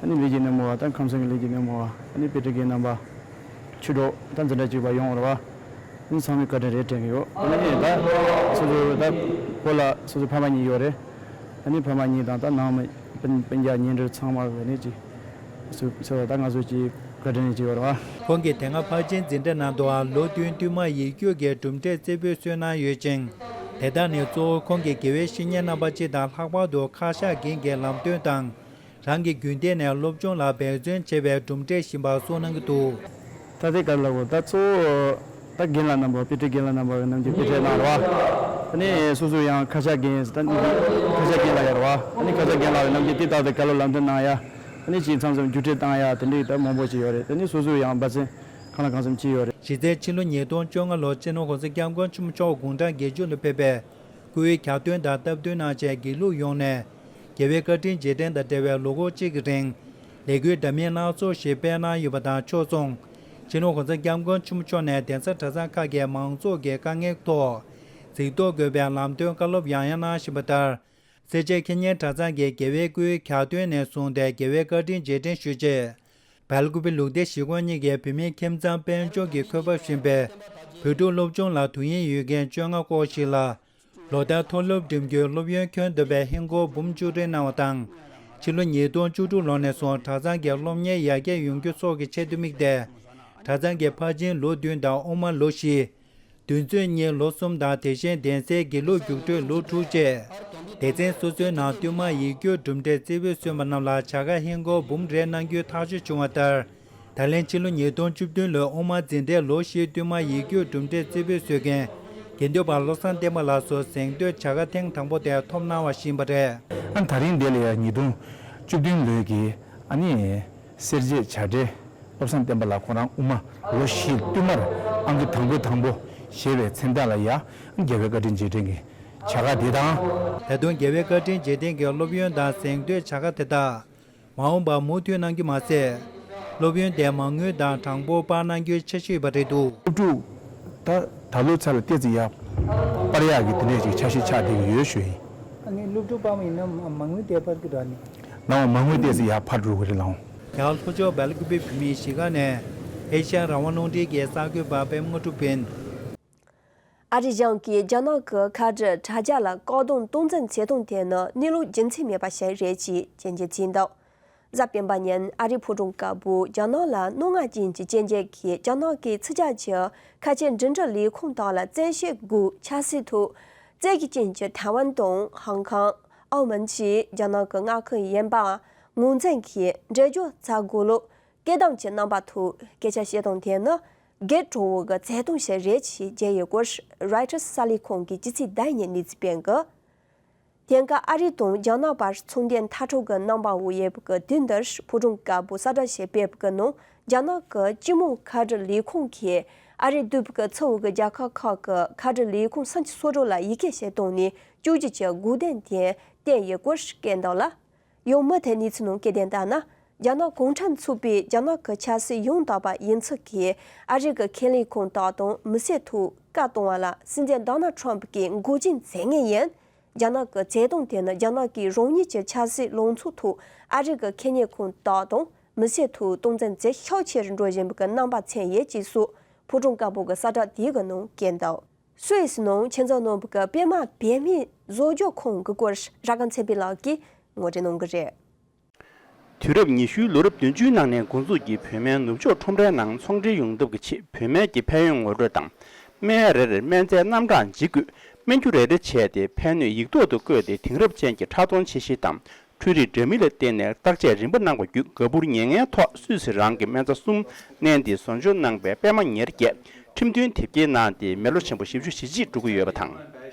ཨ་ནི་ལས་ཀྱི་སྣེ་མོ་བ་དང་ཁམས་ཚན་གྱི་ལས་ཀྱི་སྣེ་མོ་བ། ཨ་ནི་དཔེ་ཁྲིད་མཁན་རྣམ་པ། ཆོས་གྲོགས་དང་འཛིན་གྲྭ་གཅིག་པ་ཡོངས་རེད་བ། ཨ་ནི་ཚང་མའི་བཀའ་དྲིན་རེད་དྲན་གྱི་ཡོད། ཨ་ནི་ད་སོ་སོ་ད་བོད་ལ་སོ་སོ་ཕ་མ་གཉིས་ཡོད་རེད། ཨ་ནི་ཕ་མ་གཉིས་དང་ད་ནང་མི་སྤུན་སྤུན་ཀྱག་ཉེ་འབྲེལ་ཚང་མ་གི་ནི་ཅིག་སུ་ཟེར་བ་ད་ང་ཚོ་ཅིག་བཀའ་དྲིན་ཅིག་ཡོད་རེད་བ། ཁོང་གིས་དེ་སྔ་ཕར་ཕྱིན་འཛིན་གྲྭ་ནང་དུའང་ལོ་བདུན་བསྟུད་མར་ཡིག་རྒྱུགས་ཀྱི་གྲུབ་འབྲས་རྩེ་ཕུད་སོན་གནང་ཡོད་ཅིང་། དེ་དག་ནི་གཙོ་བོ་ཁོང་གི་དགེ་བའི་བཤེས་གཉེན་རྣམ་པ་སྤྱི་དང་ལྷག་པར་དུ་ཁ་ཤགས་རྒན་གྱི་ལམ་སྟོན་དང་། རང་གི་རྒྱུན་ལྡན་ནས་སློབ་སྦྱོང་ལ་འབད་བརྩོན་བྱས་པའི་གྲུབ་འབྲས་ཡིན་པ་གསུངས་གནང་གི་འདུག། ད་ལྟའི་སྐབས་ལ་གོ་ད་གཙོ་བོ་ད་རྒན་ལགས་རྣམ་པ་དཔེ་ཁྲིད་རྒན་ལགས་རྣམ་པ་རྣམས་ཀྱིས་དཔེ་ཁྲིད་གནང་རེད་བ། ཨ་ནི་སོ་སོ་ཡང་ཁ་ཤགས་རྒན་ད་ཁ་ཤགས་རྒན་ལགས་ཡོད་རེད་བ། ཨ་ནི་ཁ་ཤགས་རྒན་ལགས་རྣམས་ཀྱིས་དེ་ལྟར་དུ་བཀའ་སློབ་ལམ་སྟོན་གནང་ཡ། ཨ་ནི་ཅིག་མཚམས་མཚམས་རྒྱུགས་སྤྲོད་བཏང་ཡ་དེ་འདྲའི་ད་མང་པོ་ཅིག་ཡོད་རེད། ཨ་ནི་སོ་སོ་ཡང་འབད་བརྩོན་གང་ལ་གང་འཚམ་བྱས་ཡོད་རེད། གཞི་རྩའི་ཕྱི་ལོ་ཉིས་སྟོང་བཅོ་ལྔ་ལོར་སྤྱི་ནོར་༸གོང་ས་༸སྐྱབས་མགོན་ཆེན་པོ་མཆོག་དགུང་གྲངས་བརྒྱད་ཅུ་ལ་ཕེབས་པའི་སྐུའི་གྱ་སྟོན་དང་སྟབས་བསྟུན་གནང་ཆེད་དགེ་ལུགས་ཡོངས་ནས་རྒྱལ་བའི་བཀའ་དྲིན་རྗེས་དྲན་དང་འབྲེལ་བའི་ལོ་འཁོར་གཅིག་གི་རིང་ལས་འགུལ་འདྲ་མིན་སྣ་ཚོགས་ཤིག་སྤེལ་གནང་ཡོད་པ་དང་ཕྱོགས་མཚུངས། སྤྱི་ནོར་༸གོང་ས་༸སྐྱབས་མགོན་ཆེན་པོ་མཆོག་ནས་གདན་ས་གྲྭ་ཚང་ཁག་གི་མང་ཚོགས་ཀྱི་དཀའ་ངལ་ཐོག་གཟིགས་རྟོག་དགོས་པའི་ལམ་སྟོན་བཀའ་སློབ་ཡང་ཡང་གནང་བཞིན་པ་ལྟར། སེར་བྱེས་ཁེ་ཉན་གྲྭ་ཚང་གི་རྒྱལ་བའི་སྐུའི་གྱ་སྟོན་ནས་བཟུང་སྟེ་རྒྱལ་བའི་བཀའ་དྲིན་རྗེས་དྲན་ཞུ་ཆེད། སྦེལ་ཀུ་པེ་ལུགས་བདེ་གཞིས་ཁོངས་གཉིས་ཀྱི་བོད་མིའི་ཁྱིམ་ཚང་དཔལ་འབྱོར་གྱིས་འཁོས་བབས་བཞིན་པའི་བོད་ཕྲུག་སློབ་སྦྱོང་ལ་དུས་ཡུན་ཡོད་མཁན་བཅོ་ལྔ་སྐོར་ཞིག་ལ། ལོ་ལྟར་མཐོ་སློབ་འགྲིམ་རྒྱུའི་སློབ་ཡོན་ཁྱོན་བསྡོམས་པའི་ཧིན་སྒོར་འབུམ་བཅུ་སྤྲད་གནང་བ་དང་། ཕྱི་ལོ་ཉིས་སྟོང་བཅུ་དྲུག་ལོ་ནས་བཟུང་གྲྭ་ཚང་གི་སློབ་གཉེར་ཡར་རྒྱས་ཡོང་རྒྱུ་སོགས་ཀྱི་ཆེད་དུ་དམིགས་ཏེ། གྲྭ་ཚང་གི་ཕར་ཕྱིན་ལོ་བདུན་དང་དབུ་མ་ལོ་བཞི། འདུས་ཚོགས་གཉིས་ལོ་གསུམ་དང་དེ་བཞིན་གདན་སའི་དགེ་ལུགས་རྒྱུགས་སྤྲོད་ལོ་དྲུག་བཅས། སྡེ་ཚན་སོ་སོའི་ནང་བསྟུད་མར་ཡིག་རྒྱུགས་གྲུབ་འབྲས་རྩེ་ཕུད་སོན་པ་རྣམས་ལ་བྱ་དགའ་ཧིན་སྒོར་འབུམ་རེ་གནང་རྒྱུའི་ཐག་གཅོད་བྱུང་བ་ལྟར། ད་ལན་ཕྱི་ལོ་ཉིས་སྟོང་བཅུ་བདུན་ལོའི་དབུ་མ་འཛིན་གྲྭའི་ལོ་བཞིའི་བསྟུད་མར་ཡིག་རྒྱུགས་གྲུབ་འབྲས་རྩེ་ཕུད་སོན་མཁན་དགེ་འདུན་པ་བློ་བཟང་བསྟན་པ་ལགས་སུ་གཟེངས་བསྟོད་བྱ་དགའ་ཐེངས་དང་པོ་དེ་ཐོབ་གནང་བ་ཞིག་ཡིན་པ་རེད། ཨ་ད་རིང་འདི་ལ་ཡང་ཉིས་སྟོང་བཅུ་བདུན་ལོའི་གི་ཨ་ནི། སེར་བྱེས་བྱ་བྲལ་བློ་བཟང་བསྟན་པ་ལགས་ཁོ་རང་དབུ་མ་ལོ་བཞིའི་བསྟུད་མར་ཨང་ཀི་དང་པོ་དང་པོ་བཞེས་པའི་མཚན་རྟགས་ལ་ཡ་རྒྱལ་བའི་བཀའ་དྲིན་རྗེས་དྲན་གྱི་བྱ་དགའ་དེ་དང་། ད་དུང་རྒྱལ་བའི་བཀའ་དྲིན་རྗེས་དྲན་གྱི་སློབ་ཡོན་དང་གཟེངས་བསྟོད་བྱ་དགའ་དེ་དག་མ་འོངས་པར་མུ་མཐུད་གནང་རྒྱུ་མ་ཟད། སློབ་ཡོན་དེ་མ་དངུལ་དང་གྲངས་འབོར་སྤར་གནང་རྒྱུའི་འཆར་གཞི་ཡོད་པ་རེད་འདུག། སློབ་ཕྲུག་ད་ད་ལོའི་ཚར་ལ་ཏོག་ཙམ་ཡར་སྤར་ཡག་གི་དེ་འདྲས་ཅིག་འཆར་གཞི་ཆགས་བསྡད་ཀྱི་ཡོད་ཞུ་ཡིན། ཨ་ནི་སློབ་ཕྲུག་སྤར་བ་ཡིན་ན་མ་མ་དངུལ་དེ་སྤར་གྱི་རེད་ནི། ལའང་མ་དངུལ་ཏོག་ཙམ་ཡར་འཕར་འགྲོ་གི་རེད་ལའང་། ཡང་ལྷོ་ཕྱོགས་སྦེལ་ཀུ་པེ་བོད་མིའི་གཞིས་ཁང་ནས་ཨེ་ཤ་ཡ་རང་དབང་རླུང་འཕྲིན་གྱི་གསར་འགོད་པ་པད་མ་དངོས་གྲུབ་ཡིན། ཨ་རིའི་གཞུང་གིས་རྒྱ་ནག་གི་ཁ་བྲལ་དྲ་རྒྱ་ལ་བཀག་སྡོམ་སྟངས་འཛིན་བྱེད་སྟངས་དེ་ནི་གནས་ལུགས་རྒྱུ་མཚན་མེད་པ་ཞིག་རེད་ཅེས་སྐྱོན་བརྗོད་བྱས་འདུག། གཟའ་སྤེན་པ་ཉིན་ཨ་རིའི་ཕོ་བྲང་དཀར་པོ་རྒྱ་ནག་ལ་སྣང་བ་ཅན་གྱི་སྐྱོན་བརྗོད་ཀྱིས་རྒྱ་ནག་གི་ཚིག་ཇ་གྱི་ཁ་ཆེ་འབྲེལ་མཐུད་ལས་ཁུངས་དག་ལ་བཙན་ཤེད་སྒོས་ཆབ་སྲིད་ཐོག་བཙན་ཤེད་ཅན་གྱི་ཐའེ་ཝན་དང་ཧང་ཀང་། ཨའོ་མོན་བཅས་རྒྱ་ནག་གི་མངའ་ཁུལ་ཡིན་པ་ངོས་འཛིན་གྱིས་འགྲེལ་བརྗོད་བྱ་དགོས་ལུགས་སྐུལ་འདེད་ཀྱི་རྣམ་པ་ཐོག་སྐད་ཆ་བཤད་སྟངས་དེ་ནི་སྒེར་གྲོགས་པོ་གི་བྱེད་སྟངས་ཤིག་རེད་ཅེས་བརྗོད་ཡོད་སྐོར་རོའི་ཊར་གསར་ལས་ཁང་གིས་ཇི་སྲིད་ཟླ་ཉིན་གནས་ཚུལ་སྤེལ་གི། དེང་སྐབས་ཨ་རི་དང་རྒྱ་ནག་བར་ཚོང་འབྲེལ་མཐའ་གྲུབ་ཀྱི་རྣམ་པ་འོག་ཡོད་པའི་དུས་འདིར་ཕོ་བྲང་དཀར་པོ་གསལ་བསྒྲགས་ཤིག་སྤེལ་བའི་ནང་རྒྱ་ནག་གི་སྤྱི་དམངས་ཁ་བྲལ་ལས་ཁུངས་ཀྱིས་ཨ་རིར་སྡོད་པའི་ཚུར་བོད་ཀྱི་རྒྱལ་ཁབ་ཁག་གི་ཁ་བྲལ་ལས་ཁུངས་སུམ་ཅུ་སོ་དྲུག་ལ་ཡི་གེ་ཞིག་བཏང་ནས་བཅོས་སྒྱུར་གྱི་དགོས་འདུན་དེ་བསྟན་ཡོད་སྐོར་སྐད་འདུག་ལ། ཡང་མུ་མཐུད་གནས་ཚུལ་ནང་སྐད་དེ་ལྟར་ན། རྒྱ་ནག་གུང་ཁྲན་ཚོགས་པས་རྒྱ་ནག་གི་ཆབ་སྲིད་ཡང་དག་པ་ཡིན་ཚུལ་གྱིས་ཨ་རི་གི་ཁེ་ལས་ཁང་དག་དང་མི་སེར་ཐོག་བཀའ་གཏོང་བ་ལ་སྲིད་འཛིན་ཌོ་ནལ་ཊམ་གྱིས་མགོ་རྒྱན་བྱེད་ངེས་ཡིན། རྒྱ་ནག་གི་བྱེད་སྟངས་དེ་ནི་རྒྱ་ནག་གིས་རང་ཉིད་ཀྱི་ཆབ་སྲིད་ལངས་ཕྱོགས་ཐོག་ཨ་རི་གི་ཁེ་ལས་ཁང་དག་དང་མི་སེར་ཐོག་སྟངས་འཛིན་བྱེད་ཤུགས་ཆེ་རུ་འགྲོ་བཞིན་པའི་རྣམ་པ་མཚོན་ཡོད་ཅེས་སོགས་ཕོ་བྲང་དཀར་པོ་གི་གསལ་བསྒྲགས་དེའི་ནང་བཀོད་འདུག། སུད་སི་ནང་ཆོས་ཚོགས་ནང་གི་པད་མ་བོད་མིའི་བཟོ་བཅོས་ཁང་གི་སྐོར་ར་གན་ཚེ་འཕེལ་ལགས་ཀྱིས་ངོ་སྤྲོད་གནང་གི་རེད། དུས་རབས་ཉི་ཤུའི་ལོ་རབས་བདུན་ཅུའི་ནང་ནས་འགོ་འཛུགས་ཀྱིས་བོད་མིའི་ནུབ་ཕྱོགས་ཁྲོམ་རའི་ནང་ཚོང་འབྲེལ་ཡོང་ཐབས་ཀྱི་ཆེད་བོད་མིའི་ཕན་ཡོན་ངོ་སྤྲོད་དང་། སྨན་རེར་སྨན་རྫས་རྣམ་གྲངས་ཇི་དགོས་སྨན་རྒྱུ་རེ་རེ་བྱས་ཏེ་ཕན་ནུས་ཡིག་ཐོག་ཏུ་བཀོད་དེ་དེང་རབས་ཅན་གྱི་ཁྲག་འཐུང་ཆས་གཞི་དང་། འཕྲུལ་རིག་འདྲ་མིན་ལ་བརྟེན་ནས་བརྟག་དཔྱད་རིམ་པ་གནང་བ་བརྒྱུད་ག་བུར་ཉེར་ལྔའི་ཐོག་སུད་སི་རང་གི་སྨན་རྩྭ་གསུམ་བསྣན་ཏེ་བཟོ་བཅོས་གནང་བའི་པད་མ་ཉེར་བརྒྱད་ཁྲིམས་མཐུན་དེབ་སྐྱེལ་གནང་སྟེ་མི་ལོ་ཆེན་པོ་བཞི་བཅུ་ཞེ་གཅིག་འགྲོ་གི་ཡོད་པ་དང་།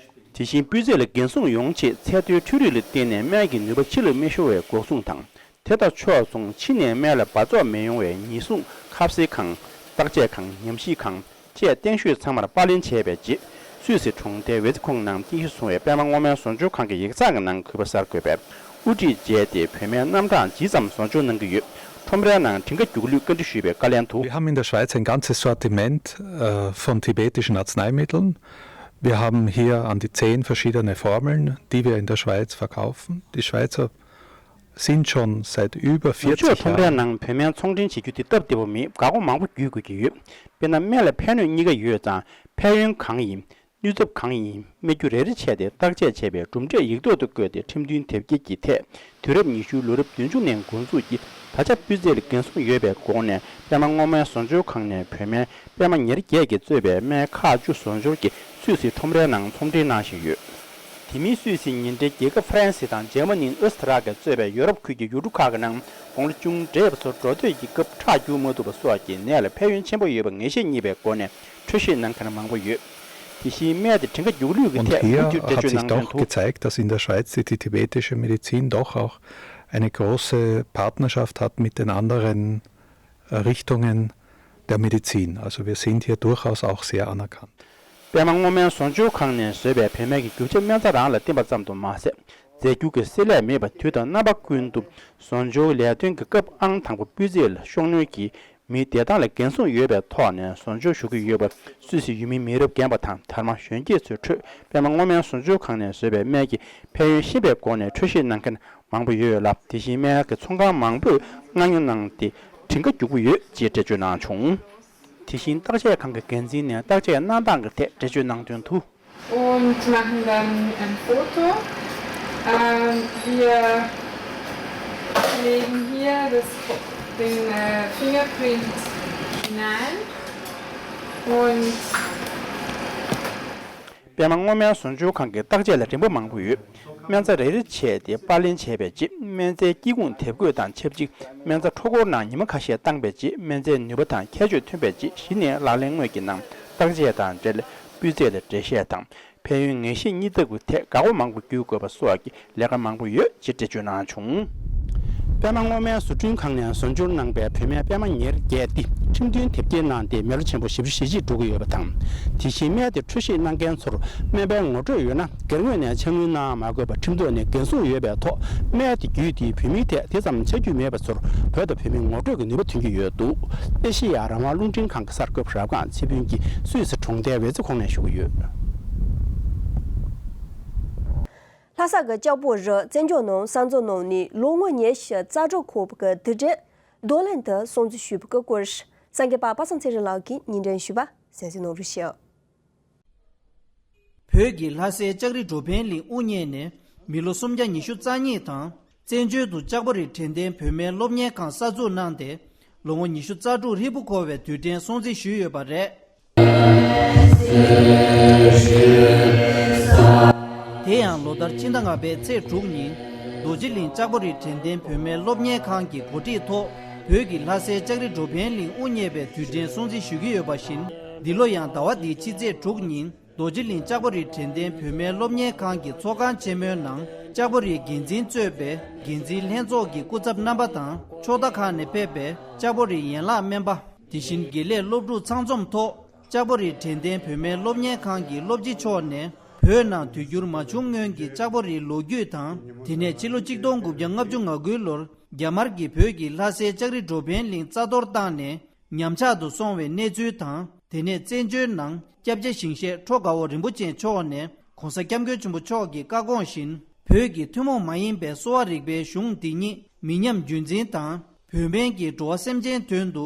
དེ་བཞིན་སྤུས་ཚད་ལ་འགན་སྲུང་ཡོང་ཆེད་ཚད་མཐོའི་འཕྲུལ་རིག་ལ་བརྟེན་ནས་སྨན་གྱི་ནུས་པ་ཕྱི་ལ་མི་ཤོར་བའི་འགོག་སྲུང་དང་། དེ་དང་ཕྱོགས་མཚུངས་ཕྱི་ནས་སྨན་ལ་འབག་བཙོག་མི་ཡོང་བའི་ཉེན་སྲུང་ཁ་ཟས་ཁང་། བརྟག་དཔྱད་ཁང་། ཉམས་ཞིབ་ཁང་། བཅས་གཏན་ཤོས་ཚང་མར་པར་ལེན་བྱས་པའི་རྗེས། སུད་སི་གྲོང་རྡལ་ཝེ་ཙི་ཁོང་ནང་རྟེན་གཞི་བཟུང་བའི་པད་མ་སྔོ་སྨན་བཟོ་བཅོས་ཁང་གི་ཡིག་ཚགས་ཀྱི་ནང་གུས་པ་གསར་འགོད་པས་དབུ་ཁྲིད་བྱས་ཏེ་བོད་སྨན་རྣམ་གྲངས་ཇི་ཙམ་བཟོ་བཅོས་གནང་གི་ཡོད། ཁྲོམ་རའི་ནང་བྲིན་ཁ་རྒྱུག་ལུགས་བཀའ་འདྲི་ཞུས་པའི་བཀའ་ལན་དུ། Wir haben in der Schweiz ein ganzes Sortiment äh, von tibetischen Arzneimitteln. Wir haben hier an die zehn verschiedene Formeln, die wir in der Schweiz verkaufen. Die Schweizer sind schon seit über ནུབ་ཕྱོགས་ཁྲོམ་རའི་ནང་བོད་སྨན་ཚོང་འབྲེལ་བྱེད་རྒྱུ་དེ་སྟབས་བདེ་པོ་མེད། འགག་སྒོ་མང་པོ་བརྒྱུད་དགོས་ཀྱི་ཡོད། དཔེར་ན། སྨན་ལ་ཕན་གནོད་གཉིས་ཀ་ཡོད་ཙང་ཕན་ཡོན་གང་ཡིན། ནུས་སྟོབས་གང་ཡིན། སྨན་རྒྱུ་རེ་རེ་ཕྱེ་སྟེ་བརྟག་དཔྱད་བྱས་པའི་གྲུབ་འབྲས་ཡིག་ཐོག་ཏུ་བཀོད་དེ་ཁྲིམས་མཐུན་དེབ་སྐྱེལ་གྱི་ཐད། དུས་རབས་ཉི་ཤུ་ལོ་རབས་བདུན་ཅུ་ནས་འགོ་འཛུགས་ཀྱིས་ད་ཆ་སྤུས་ཚད་ལ་འགན་སྲུང་ཡོད་པའི་སྒོ་ནས་པད་མ་སྔོ་སྨན་བཟོ་སྦྱོར་ཁང་ནས་བོད་སྨན་པད་མ་ཉེར་བརྒྱད་ཀྱིས་གཙོས་པའི་སྨན་ཁག་བཅུ་བཟོ་སྦྱོར་གྱིས་སུད་སི་ཁྲོམ་རའི་ནང་ཚོང་འབྲེལ་གནང་བཞིན་ཡོད། དེ་མིན་སུད་སི་ཉེ་འབྲེལ་རྒྱལ་ཁབ་ཧྥ་རན་སི་དང་འཇར་མ་ནི། ཨོ་སི་ཏྲ་ལི་ཡ་གཙོས་པའི་ཡོ་རོབ་ཁུལ་གྱི་ཡུལ་གྲུ་ཁག་གི་ནང་དགུང་ལོ་ཆུང་འདྲེས་པ་ཚོ་འགྲོ་སྡོད་ཀྱི་སྐབས་ཁྲག་རྒྱུག་མ་ཐུབ་པ་སོགས་ཀྱི་ནད་ལ་ཕན་ཡོན་ཆེན་པོ་ཡོད་པ་ངེས་ཤེས་རྙེད་པའི་སྒོ་ནས་འཕྲོད་བཞེས་གནང་མཁན་མང་པོ་ཡོད། དེ་བཞིན་སྨན་དེ་བྲིན་ཁ་རྒྱུག་ལུགས་ཀྱི་ཐད་བསྡུར་རྒྱུ་འགྲེལ་བརྗོད་གནང་དོན་དུ། Und hier hat sich doch gezeigt, dass in der Schweiz die, die tibetische Medizin doch auch eine große Partnerschaft hat mit den anderen Richtungen der Medizin. Also wir sind hier durchaus auch sehr anerkannt. པད་མ་སྔོ་སྨན་བཟོ་སྦྱོར་ཁང་ནས་བཟོས་པའི་བོད་སྨན་གྱི་རྒྱུ་ཆ་སྨན་རྩྭ་རང་ལ་བརྟེན་པ་ཙམ་དུ་མ་ཟད། རྫས་འགྱུར་གྱི་བསྲེ་ལྷད་མེད་པར་དུས་དང་རྣམ་པ་ཀུན་ཏུ་བཟོ་སྦྱོར་ལས་དོན་གྱི་སྐབས་ཨང་དང་པོ་སྤུས་ཚད་ལ་ཤོག་སྣོན་གྱིས་མིའི་བདེ་ཐང་ལ་འགན་སྲུང་ཡོད་པའི་ཐོག་ནས་བཟོ་སྦྱོར་ཞུ་གི་ཡོད་པ་སུད་སི་ཡུལ་མི་མི་རབས་རྒན་པ་དང་དར་མ་གཞོན་སྐྱེས་ཚོའི་ཁྲོད་པད་མ་སྔོ་སྨན་བཟོ་སྦྱོར་ཁང་ནས་བཟོས་པའི་སྨན་གྱི་ཕན་ཡོན་ཤེས་པའི་སྒོ་ནས་འཕྲོད་བཞེས་གནང་མཁན་མང་པོ་ཡོད་ལ། དེ་བཞིན་སྨན་གྱི་ཚོང་ཁང་མང་པོས་མངགས་ཉོ་གནང་སྟེ་བྲིན་ཁ་རྒྱུག་གི་ཡོད་ཅེས་འགྲེལ་བརྗོད་གནང་བྱུང་། དེ་བཞིན་བརྟག་དཔྱད་ཁང་གི་འགན་འཛིན་ནས་བརྟག་དཔྱད་གནང་སྟངས་ཀྱི་ཐད་འགྲེལ་བརྗོད་གནང་དོན་དུ། Und machen dann ein Foto. Ähm, wir legen hier das, den äh, Fingerprint hinein und པད་མ་སྔོ་སྨན་བཟོ་སྦྱོར་ཁང་གི་བརྟག་དཔྱད་ལ་རིམ་པ་མང་པོ་ཡོད། སྨན་རྩྭ་རེ་རེ་ཕྱེ་སྟེ་པར་ལེན་བྱས་པའི་རྗེས་སྨན་རྩྭའི་སྐྱེ་ཁུངས་དེབ་འགོད་དང་ཆབས་ཅིག་སྨན་རྩྭ་འཕྲོ་འཁོར་ནང་ཉི་མ་ཁ་ཤས་བཏང་པའི་རྗེས་སྨན་རྩྭའི་ནུས་པ་དང་ཁྱད་ཆོས་ཐོན་པའི་རྗེས་གཞི་ནས་ལག་ལེན་དངོས་ཀྱི་ནང་བརྟག་དཔྱད་དང་འབྲེལ་སྤུས་ཚད་ལ་འགྲེལ་བཤད་དང་ཕན་ཡོན་ངེས་ཤེས་གཉིས་ལྡབ་ཀྱི་ཐད་འགག་སྒོ་མང་པོ་བརྒྱུད་དགོས་པ་སོགས་ཀྱི་ལས་ཀ་མང་པོ་ཡོད་ཅེས་འགྲེལ་བརྗོད་གནང་བྱུང་། པད་མ་སྔོ་སྨན་བཟོ་སྐྲུན་ཁང་ནས་བཟོ་སྦྱོར་གནང་པའི་བོད་སྨན་པད་མ་ཉེར་བརྒྱད་འདི་ཁྲིམས་མཐུན་དེབ་སྐྱེལ་གནང་སྟེ་མི་ལོ་ཆེན་པོ་བཞི་བཅུ་ཞེ་གཅིག་འགྲོ་གི་ཡོད་པ་དང་། དེ་བཞིན་སྨན་དེ་འཕྲོད་བཞེས་གནང་མཁན་ཚོར་སྨན་པའི་ངོ་སྤྲོད་ཡོད་ན་སྒེར་ངོས་ནས་ཕྱག་དངུལ་གནང་མ་དགོས་པ་ཁྲིམས་ཐོག་ནས་འགན་སྲུང་ཡོད་པའི་ཐོག་སྨན་དེ་བརྒྱུད་དེ་བོད་མིའི་ཐད་དེ་ཙམ་ཆ་རྒྱུས་མེད་པ་ཚོར་བོད་དང་བོད་མིའི་ངོ་སྤྲོད་ཀྱི་ནུས་པ་ཐོན་གྱི་ཡོད་འདུག་ཨེ་ཤེ་ཡ་རང་དབང་རླུང་འཕྲིན་ཁང་གི་གསར་འགོད་པ་རབ་སྒང་ཚེ་ཕུན་གྱིས་སུད་སི་གྲོང་རྡལ་ཝེ་ཙེ་ཁོང་ནས་ཞུ་གི་ཡོད། ལྷ་ས་གི་ལྕགས་པོ་རི་བཙན་སྐྱོགས་ནང་གསར་འཛུགས་གནང་ནས་ལོ་ངོ་ཉི་ཤུ་རྩ་དྲུག་འཁོར་བའི་དུས་དྲན་རྡོར་གླིང་དུ་སྲུང་བརྩི་ཞུས་པའི་སྐོར། གསར་འགོད་པ་པ་སངས་ཚེ་རིང་ལགས་ཀྱིས་སྙན་སྒྲོན་ཞུས་པ་གསན་གཟིགས་གནང་རོགས་ཞུ། བོད་ཀྱི་ལྷ་སའི་ལྕགས་རི་འགྲོ་ཕན་གླིང་དབུ་བརྙེས་ནས་མི་ལོ་སུམ་བརྒྱ་ཉི་ཤུ་རྩ་གཉིས་དང་། བཙན་བྱོལ་དུ་ལྕགས་པོ་རི་དྲན་རྟེན་བོད་སྨན་སློབ་གཉེར་ཁང་གསར་འཛུགས་གནང་སྟེ། ལོ་ངོ་ཉི་ཤུ་རྩ་དྲུག་ཧྲིལ་པོ་འཁོར་བའི་དུས་དྲན་སྲུང་བརྩི་ཞུས་ཡོད་པ་རེད། དེ་ཡང་ལོ་ལྟར་ཕྱི་ཟླ་ལྔ་པའི་ཚེས་དྲུག་ཉིན། རྡོ་རྗེ་གླིང་ལྕགས་པོ་རི་དྲན་རྟེན་བོད་སྨན་སློབ་གཉེར་ཁང་གི་གོ་སྒྲིག་ཐོག་བོད་ཀྱི་ལྷ་སའི་ལྕགས་རི་འགྲོ་ཕན་གླིང་དབུ་བརྙེས་པའི་དུས་དྲན་སྲུང་བརྩི་ཞུ་གི་ཡོད་པ་བཞིན། འདི་ལོ་ཡང་ཟླ་བ་འདིའི་ཕྱི་ཚེས་དྲུག་ཉིན། རྡོ་རྗེ་གླིང་ལྕགས་པོ་རི་དྲན་རྟེན་བོད་སྨན་སློབ་གཉེར་ཁང་གི་ཚོགས་ཁང་ཆེན་མོའི་ནང་། ལྕགས་པོ་རིའི་འགན་འཛིན་གཙོས་པའི་འགན་འཛིན་ལྷན་ཚོགས་ཀྱི་སྐུ་ཚབ་རྣམ་པ་དང་། ཕྱོགས་མཐའ་ཁག་ནས་ཕེབས་པའི་ལྕགས་པོ་རིའི་ཡན་ལག་སྨན་པ། དེ་བཞིན་དགེ་ལས་སློབ་ཕྲུག་ཚང་འཛོམས་ཐོག་ལྕགས་པོ་རི་དྲན་རྟེན་བོད་སྨན་སློབ་གཉེར་ཁང་གི་སློབ་སྤྱི་མཆོག་ནས། བོད་ནང་དུས་འགྱུར་མ་བྱུང་སྔོན་གྱི་ལྕགས་པོ་རིའི་ལོ་རྒྱུས་དང་། དེ་ནས་ཕྱི་ལོ་གཅིག་སྟོང་དགུ་བརྒྱ་ལྔ་བཅུ་ང་དགུའི་ལོར། རྒྱ་དམར་གྱིས་བོད་ཀྱི་ལྷ་སའི་ལྕགས་རི་འགྲོ་ཕན་གླིང་རྩ་གཏོར་བཏང་ནས། ཉམས་ཆག་ཏུ་སོང་བའི་གནས་ཚུལ་དང་། དེ་ནས་བཙན་བྱོལ་ནང་སྐྱབས་རྗེ་ཞིང་གཤེགས་ཁྲོ་དགའ་བོ་རིན་པོ་ཆེ་མཆོག་ནས་༸གོང་ས་༸སྐྱབས་མགོན་ཆེན་པོ་མཆོག་གི་བཀའ་དགོངས་བཞིན། བོད་ཀྱི་ཐུན་མོང་མ་ཡིན་པའི་གསོ་བ་རིག་པའི་གཞུང་འདི་ཉིད་མི་ཉམས་རྒྱུན་འཛིན་དང་། བོད་སྨན་གྱིས་འགྲོ་བ་སེམས་ཅན་དོན་དུ་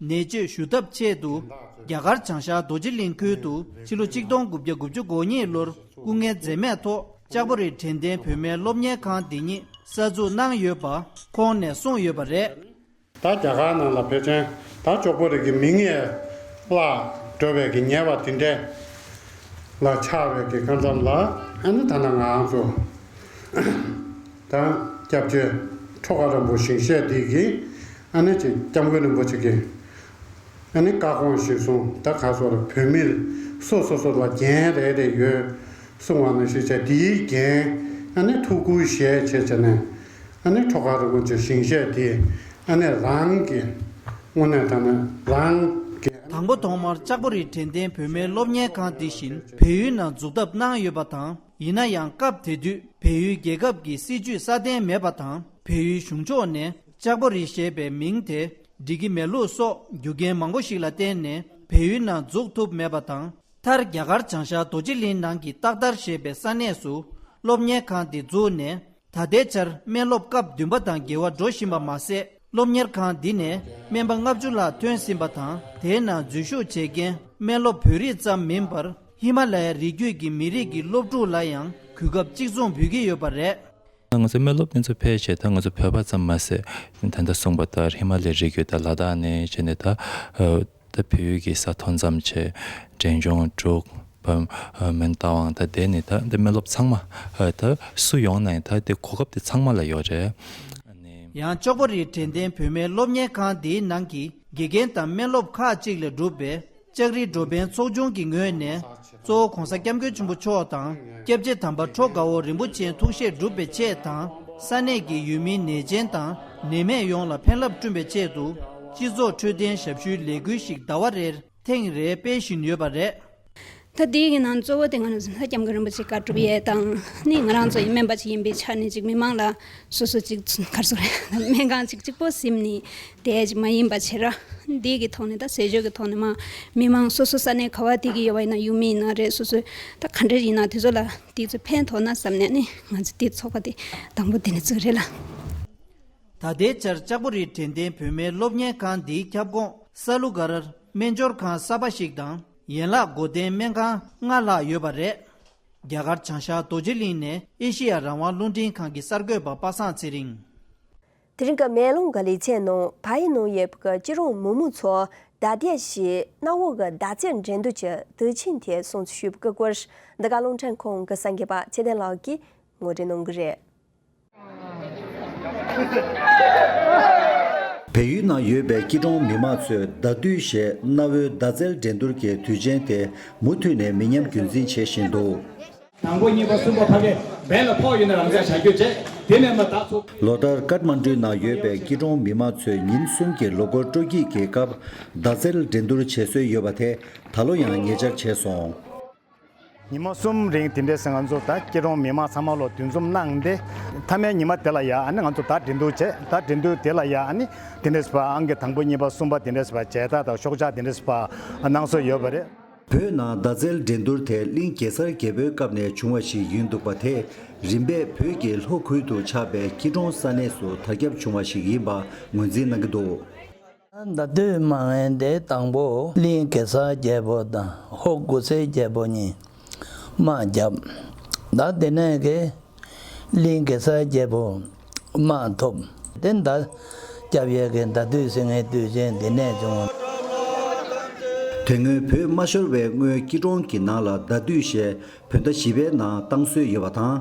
ནད་བཅོས་ཞུ་ཐབས་ཆེད་དུ། རྒྱ་གར་བྱང་ཤར་རྡོ་རྗེ་གླིང་ཁུལ་དུ་ཕྱི་ལོ་ཆིག་སྟོང་དགུ་བརྒྱ་དགུ་བཅུ་གོ་གཉིས་ལོར་སྐུ་ངལ་འཛེམས་མེད་ཐོག་ལྕགས་པོ་རི་དྲན་རྟེན་བོད་སྨན་སློབ་གཉེར་ཁང་འདི་ཉིད་གསར་འཛུགས་གནང་ཡོད་པ་ཁོང་ནས་གསུངས་ཡོད་པ་རེད། ད་རྒྱ་གར་ནང་ལ་ཕལ་ཆེར་ད་ལྕགས་པོ་རི་གི་མིང་ཡང་བརླག་འགྲོ་བའི་གི་ཉེ་བ་དེ་འདྲས་ལ་ཆགས་པའི་གི་སྐབས་མཚམས་ལ། ཨ་ནི་ད་ནང་ང་ཚོ་ད་སྐྱབས་རྗེ་ཁྲོ་དགའ་རིན་པོ་ཞིང་གཤེགས་འདི་གིས་ཨ་ནི་ཅིག་སྐྱབས་མགོན་རིན་པོ་ཆེ་གིས་ཨ་ནི་བཀའ་དགོངས་ཤིག་གསུངས། ད་ག་སོགས་ལ་བོད་མིར་སོ་སོ་སོ་ལ་འགན་རེ་རེ་ཡོད་གསུངས་པ་ནང་བཞིན་བྱས། འདིའི་འགན་ཨ་ནི་ཐུགས་ཁུར་བཞེས་བྱས་བྱས་ནས། ཨ་ནི་ཁྲོ་དགའ་རིན་པོ་ཆེ་ཞིང་གཤེགས་དེ་ཨ་ནི་རང་གི་དངོས་གནས་དྲང་གནས་རང་གི། དང་པོ་ཐོག་མར་ལྕགས་པོ་རི་དྲན་རྟེན་བོད་སྨན་སློབ་གཉེར་ཁང་འདི་བཞིན་བལ་ཡུལ་ནང་འཛུགས་ཐབས་གནང་ཡོད་པ་དང་། ཡིན་ན་ཡང་སྐབས་དེ་དུས་བལ་ཡུལ་རྒྱལ་ཁབ་ཀྱི་སྲིད་ཇུས་སྲ་བརྟན་མེད་པ་དང་། བལ་ཡུལ་གཞུང་ཕྱོགས་ནས་ ལྕགས་པོ་རི་ཞེས་པའི་མིང་དེ་འགྲིག་གི་མེད་ལུགས་སོགས་རྒྱུ་རྐྱེན་མང་པོ་ཞིག་ལ་བརྟེན་ནས་བལ་ཡུལ་ནང་འཛུགས་ཐུབ་མེད་པ་དང་། མཐར་རྒྱ་གར་བྱང་ཤར་རྡོ་རྗེ་གླིང་ནང་གི་སྟག་དར་ཞེས་པའི་ས་གནས་སུ་སློབ་གཉེར་ཁང་འདི་བཙུགས་ནས། ད་ལྟའི་ཆར་སྨན་སློབ་སྐབས་བདུན་པ་དང་བརྒལ་བ་འགྲོ་བཞིན་པ་མ་ཟད། སློབ་གཉེར་ཁང་འདི་ནས་སྨན་པ་ལྔ་བཅུ་ལྷག་ཐོན་ཟིན་པ་དང་། དེའི་ནང་འཛུལ་ཞུགས་བྱེད་མཁན་སྨན་སློབ་བོད་རིགས་ཙམ་མིན་པར། ཧི་མ་ལ་ཡའི་རི་རྒྱུད་ཀྱི་མི་རིགས་ཀྱི་སློབ་ཕྲུག་ལ་ཡང་གོ་སྐབས་གཅིག་མཚུངས་འབུལ་གྱི་ཡོད་པ་རེད། ང་ཚོ་སྨན་སློབ་དེ་ཚོ་ཕལ་ཆེར་ད་ང་ཚོ་བོད་པ་ཙམ་མ་ཟད། ད་ལྟ་གསུངས་པ་ལྟར་ཧི་མ་ལ་ཡའི་རི་རྒྱུད་དང་ལ་དྭགས་ནས་བྱས་ནས་ད། ད་བལ་ཡུལ་གྱི་ས་མཐོ་མཚམས་བྱས། འབྲས་ལྗོངས། འབྲུག་པ། མོན་རྟ་དབང་། ད་དེ་ནི་ད་འདི་སྨན་སློབ་ཚང་མ་ད་སུ་ཡོང་ན་ཡང་ད་དེ་གོ་སྐབས་དེ་ཚང་མ་ལ་ཡོད་རེད། ཨ་ནི། ཡང་ལྕགས་པོ་རིའི་དྲན་རྟེན་བོད་སྨན་སློབ་གཉེར་ཁང་འདིའི་ནང་གི་དགེ་རྒན་དང་སྨན་སློབ་ཁག་ཅིག་ལས་གྲུབ་པའི་ལྕགས་རི་འགྲོ་ཕན་ཚོགས་ཆུང་གི་ངོས་ནས། གཙོ་བོ་༸གོང་ས་༸སྐྱབས་མགོན་ཆེན་པོ་མཆོག་དང་། སྐྱབས་རྗེ་དམ་པ་ཁྲོ་དགའ་བོ་རིན་པོ་ཆེའི་ཐུགས་བཞེད་སྒྲུབ་པའི་ཆེད་དང་། ས་གནས་ཀྱི་ཡུལ་མིའི་ནད་ཅན་དང་ནད་མེད་ཡོངས་ལ་ཕན་རླབས་བསྐྲུན་པའི་ཆེད་དུ། སྤྱི་ཚོགས་འཕྲོད་བསྟེན་ཞབས་ཞུའི་ལས་འགུལ་ཞིག་ཟླ་བ་རེར་ཐེངས་རེ་སྤེལ་བཞིན་ཡོད་པ་རེད། ད་དེའི་གི་ནང་གཙོ་བོ་དེ་ང་རང་ཚོ་༸སྐྱབས་མགོན་རིན་པོ་ཆེ་བཀའ་སྒྲུབ་ཡས་དང་ནི། ང་རང་ཚོ་ཡི་སྨན་པ་ཅིག་ཡིན་པའི་ཆ་ནས་ཅིག་མི་མང་ལ་སོ་སོ་ཅིག་ག་རེ་ཟེར་དགོས་རེད། སྨན་ཁང་ཅིག་གཅིག་པོ་ཟིན་ནས་བསྡད་ཅིག་མ་ཡིན་པ་བྱས་ར། འདི་གི་ཐོག་ནས་ད་ཟས་སྤྱོད་ཀྱི་ཐོག་ནས་མ་མི་མང་སོ་སོ་ས་གནས་ག་བ་དེ་གི་ཡོད་པ་ཡིན་ན། ཡུལ་མི་ཡིན་ན་རེད། སོ་སོ་ད་ག་འདྲ་ཡིན་ན་དེ་ཚོ་ལ་དེ་ཚོ་ཕན་ཐོགས་ན་བསམ་ནས་ནི། ང་ཚོ་དེ་ཚོགས་པ་དེ་དང་པོ་དེ་ནས་བཙུགས་རེད་ལ། ད་ལྟའི་ཆར་ལྕགས་པོ་རིའི་དྲན་རྟེན་བོད་སྨན་སློབ་གཉེར་ཁང་འདིའི་ཁྱབ་ཁོངས་ས་ལུ་ག་རར་སྨན་སྦྱོར་ཁང་གསར་པ་ཞིག་དང་། ཡན་ལག་སྒོ་བསྟེན་སྨན་ཁང་ལྔ་ལྷག་ཡོད་པ་རེད། རྒྱ་གར་བྱང་ཤར་རྡོ་རྗེ་གླིང་ནས་ཨེ་ཤེ་ཡ་རང་དབང་རླུང་འཕྲིན་ཁང་གི་གསར་འགོད་པ་པ་སངས་ཚེ་རིང་། དེ་རིང་གི་མེ་ལོང་གི་ལེ་ཚན་ནང་ཕ་ཡི་ནང་ཡོད་པའི་སྐྱིད་གྲོང་མི་མང་ཚོ་ད་ལྟའི་ཞིག་གནའ་བོ་གི་མདའ་རྩེད་འགྲན་བསྡུར་གྱི་དུས་ཆེན་དེ་སྲུང་བརྩི་ཞུས་པའི་སྐོར། འདི་ག་རླུང་འཕྲིན་ཁང་གི་གསར་འགོད་པ་ཚེ་བརྟན་ལགས་ཀྱིས་ངོ་སྤྲོད་གནང་གི་རེད། བལ་ཡུལ་ནང་ཡོད་པའི་སྐྱིད་གྲོང་མི་མང་ཚོས་མདའ་རྡུལ་ཞེས་གནའ་བོའི་མདའ་རྩལ་འགྲན་བསྡུར་གྱི་དུས་ཆེན་དེ་མུ་མཐུད་ནས་མི་ཉམས་རྒྱུན་འཛིན་བྱེད་བཞིན་འདུག། དང་པོ་གཉིས་པ་གསུམ་པ་ཕ་གི་བན་ལ་ཕོག་ཡོད་ན་རང་ཅག་བྱ་རྒྱུ་བྱས། དེ་ནས་མ་བདག་ཚུགས། ལོ་ལྟར་ཀཏ་མན་ཌུ་ནང་ཡོད་པའི་སྐྱིད་གྲོང་མི་མང་ཚོས་ཉིན་གསུམ་གྱི་ལོ་འཁོར་སྤྲོ་སྐྱིད་ཀྱི་སྐབས་མདའ་རྩལ་འགྲན་བསྡུར་བྱེད་སྲོལ་ཡོད་པ་དེ་ད་ལོ་ཡང་ཉེ་ཆར་བྱས་སོང་། ཉི་མ་གསུམ་རིང་དེ་འདྲས་སེ་ང་ཚོ་ད་སྐྱིད་གྲོང་མི་མང་ཚང་མ་ལོ་འདུ་འཛོམས་གནང་སྟེ། མཐའ་མའི་ཉི་མ་དེ་ལ་ཡ་ཨ་ནི་ང་ཚོ་ད་འགྲན་བསྡུར་བྱས། ད་འགྲན་བསྡུར་དེ་ལ་ཡ་ཨ་ནི་དེ་འདྲས་པ་ཨང་ཀི་དང་པོ་གཉིས་པ་གསུམ་པ་དེ་འདྲས་པ་མཇལ་དར་དང་ཤོག་ཆག་དེ་འདྲས་པ་གནང་སྲོལ་ཡོད་པ་རེད། བོད་ནང་མདའ་རྩལ་འགྲན་བསྡུར་དེ་གླིང་གེ་སར་རྒྱལ་པོའི་སྐབས་ནས་བྱུང་བ་ཞིག་ཡིན་འདུག་པ། དེ་རིམ་པས་བོད་ཀྱི་ལྷོ་ཁུལ་དུ་ཆགས་པའི་སྐྱིད་གྲོང་ས་གནས་སུ་དར་ཁྱབ་བྱུང་བ་ཞིག་ཡིན་པ་ངོས་འཛིན་གནང་གི་འདུག། མདའ་རྡུལ་དམག་ཡན་དེ་དང་པོ་གླིང་གེ་སར་རྒྱལ་པོ་དང་ཧོར་གུ་སེ་རྒྱལ་པོ་གཉིས་དམག་བརྒྱབ། ད་དེ་ནས་གི་གླིང་གེ་སར་རྒྱལ་པོ་དམག་ཐོབ། དེ་མདའ་རྒྱབ་ཡས་ཀྱི་མདའ་རྡུལ་ཟེར་མཁན་དུས་ཆེན་དེ་ནས་བྱུང་། དེ་སྔོན་བོད་མ་ཤོར་བའི་སྔོན་སྐྱིད་གྲོང་གི་ནང་ལ་མདའ་རྡུལ་ཞེས་བོད་ཟླ་བཞི་པའི་ནང་བཏང་སྲོལ་ཡོད་པ་དང་།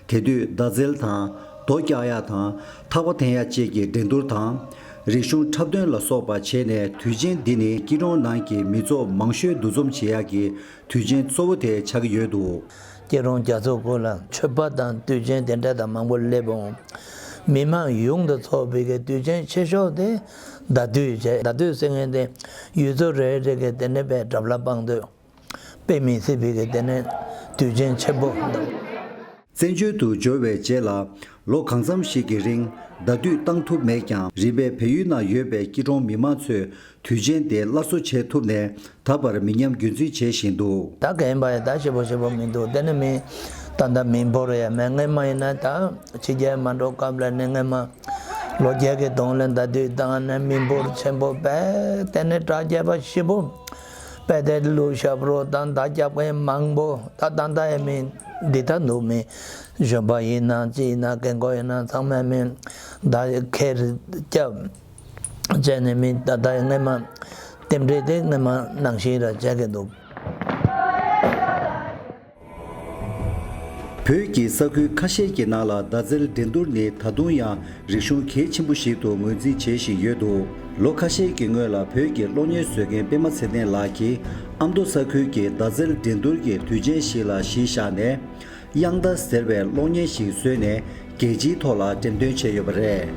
དེ་དུས་མདའ་རྩལ་དང་། རྡོ་བཀྱག་ཡག་དང་། ཐག་པ་འཐེན་ཡག་བཅས་ཀྱི་འགྲན་བསྡུར་དང་། རིག་གཞུང་འཁྲབ་སྟོན་ལ་སོགས་པ་བྱས་ནས། དུས་ཆེན་འདི་ནི་སྐྱིད་གྲོང་ནང་གི་མི་ཚོགས་མང་ཤོས་འདུ་འཛོམས་བྱེད་ཡག་གི་དུས་ཆེན་གཙོ་བོ་དེ་ཆགས་ཀྱི་ཡོད་འདུག། སྐྱིད་གྲོང་རྒྱ་མཚོ་ཁུལ་ལ་མཆོད་པ་དང་དུས་ཆེན་དེ་འདྲ་དང་མང་པོ་སླེབས་འོང་། མི་མང་ཡོངས་སུ་ཚོགས་པའི་གི་དུས་ཆེན་ཆེ་ཤོས་དེ་མདའ་རྡུལ་བྱས། མདའ་རྡུལ་ཟེར་མཁན་དེ་ཡུལ་ཚོ་རེ་རེ་གི་དེ་ནས་པའི་གྲབས་ལ་སྤང་དུས། དཔེ་མི་སྲིད་པའི་གི་དེ་ནས་དུས་ཆེན་ཆེན་པོ་འདུག། བཙན་བྱོལ་དུ་འབྱོར་བའི་རྗེས་ལ་ལོ་གང་འཚམ་ཞིག་གི་རིང་མདའ་རྡུད་བཏང་ཐུབ་མེད་ཀྱང་། རིམ་པས་བལ་ཡུལ་ནང་ཡོད་པའི་སྐྱིད་གྲོང་མི་མང་ཚོས་དུས་ཆེན་དེ་སླར་གསོ་བྱེད་ཐུབ་ནས། ད་བར་མི་ཉམས་རྒྱུན་འཛིན་བྱེད་བཞིན་འདུག། ད་གན་པ་ཡ་ད་ཞེ་པོ་ཞེ་པོ་མི་འདུག། དེ་ནས་མི་ད་ལྟ་མི་འབོར་ཡ་མེད། སྔན་མ་ཡིན་ན་ད་ཕྱི་རྒྱལ་མ་འགྲོ་སྐབས་ལ་ནི་སྔན་མ་ལོ་བརྒྱད་ཀྱི་གོང་ལ་མདའ་རྡུད་བཏང་ནས་མི་འབོར་ཆེན་པོ་དཔེ་དེ་ནས་གྲ་རྒྱས་པ་ཞེ་པོ། དཔེ་དེ་ལུ་ཞབས་རོ་དང་མདའ་རྒྱབ་མཁན་མང་པོ། ད་ད་ལྟ་ཡང་མི་འདི་ད་འདུག། མི་གཞོན་པ་ཡིན་ན་ཅི་ཡིན་ན་རྒན་གོག་ཡིན་ན་ཚང་མས་མི་མདའ་ཁྱེར་རྒྱབ་བྱས་ནས་མི་ད་ལྟ་ཡང་སྔན་མ་རྟེན་འབྲེལ་དེ་སྔན་མ་ནང་བཞིན་ར་བྱེད་ཀྱི་འདུག། བོད་ཀྱི་ས་ཁུལ་ཁ་ཤས་ཀྱི་ནང་ལ་མདའ་རྩལ་འགྲན་བསྡུར་ནི་ད་དུང་ཡང་རིག་གཞུང་གལ་ཆེན་པོ་ཞིག་ཏུ་ངོས་འཛིན་བྱེད་བཞིན་ཡོད་འདུག། ལོ་ཁ་ཤས་ཀྱི་སྔོན་ལ་བོད་ཀྱི་གློག་བརྙན་བཟོ་མཁན་པད་མ་ཚེ་བརྟན་ལགས་ཀྱིས་ཨ་མདོ་ས་ཁུལ་གྱི་མདའ་རྩལ་འགྲན་བསྡུར་གྱི་དུས་ཆེན་ཞིག་ལ་གཞི་བཞག་ནས། དབྱངས་རྟ་ཟེར་བའི་གློག་བརྙན་ཞིག་བཟོས་ནས་རྒྱལ་སྤྱིའི་ཐོག་ལ་འགྲེམས་སྟོན་བྱས་ཡོད་པ་རེད།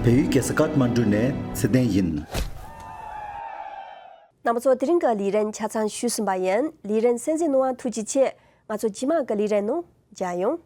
བལ་ཡུལ་རྒྱལ་ས་ཀཏ་མན་ཌུ་ནས་ཚེ་བརྟན་ཡིན། རྣམ་པ་ཚོ། དེ་རིང་གི་ལས་རིམ་ཆ་ཚང་ཞུས་ཟིན་པ་ཡིན། ལས་རིམ་གསན་གཟིགས་གནང་བ་ཐུགས་རྗེ་ཆེ། ང་ཚོ་རྗེས་མ་གི་ལས་རིམ་ནང་མཇལ་ཡོང་།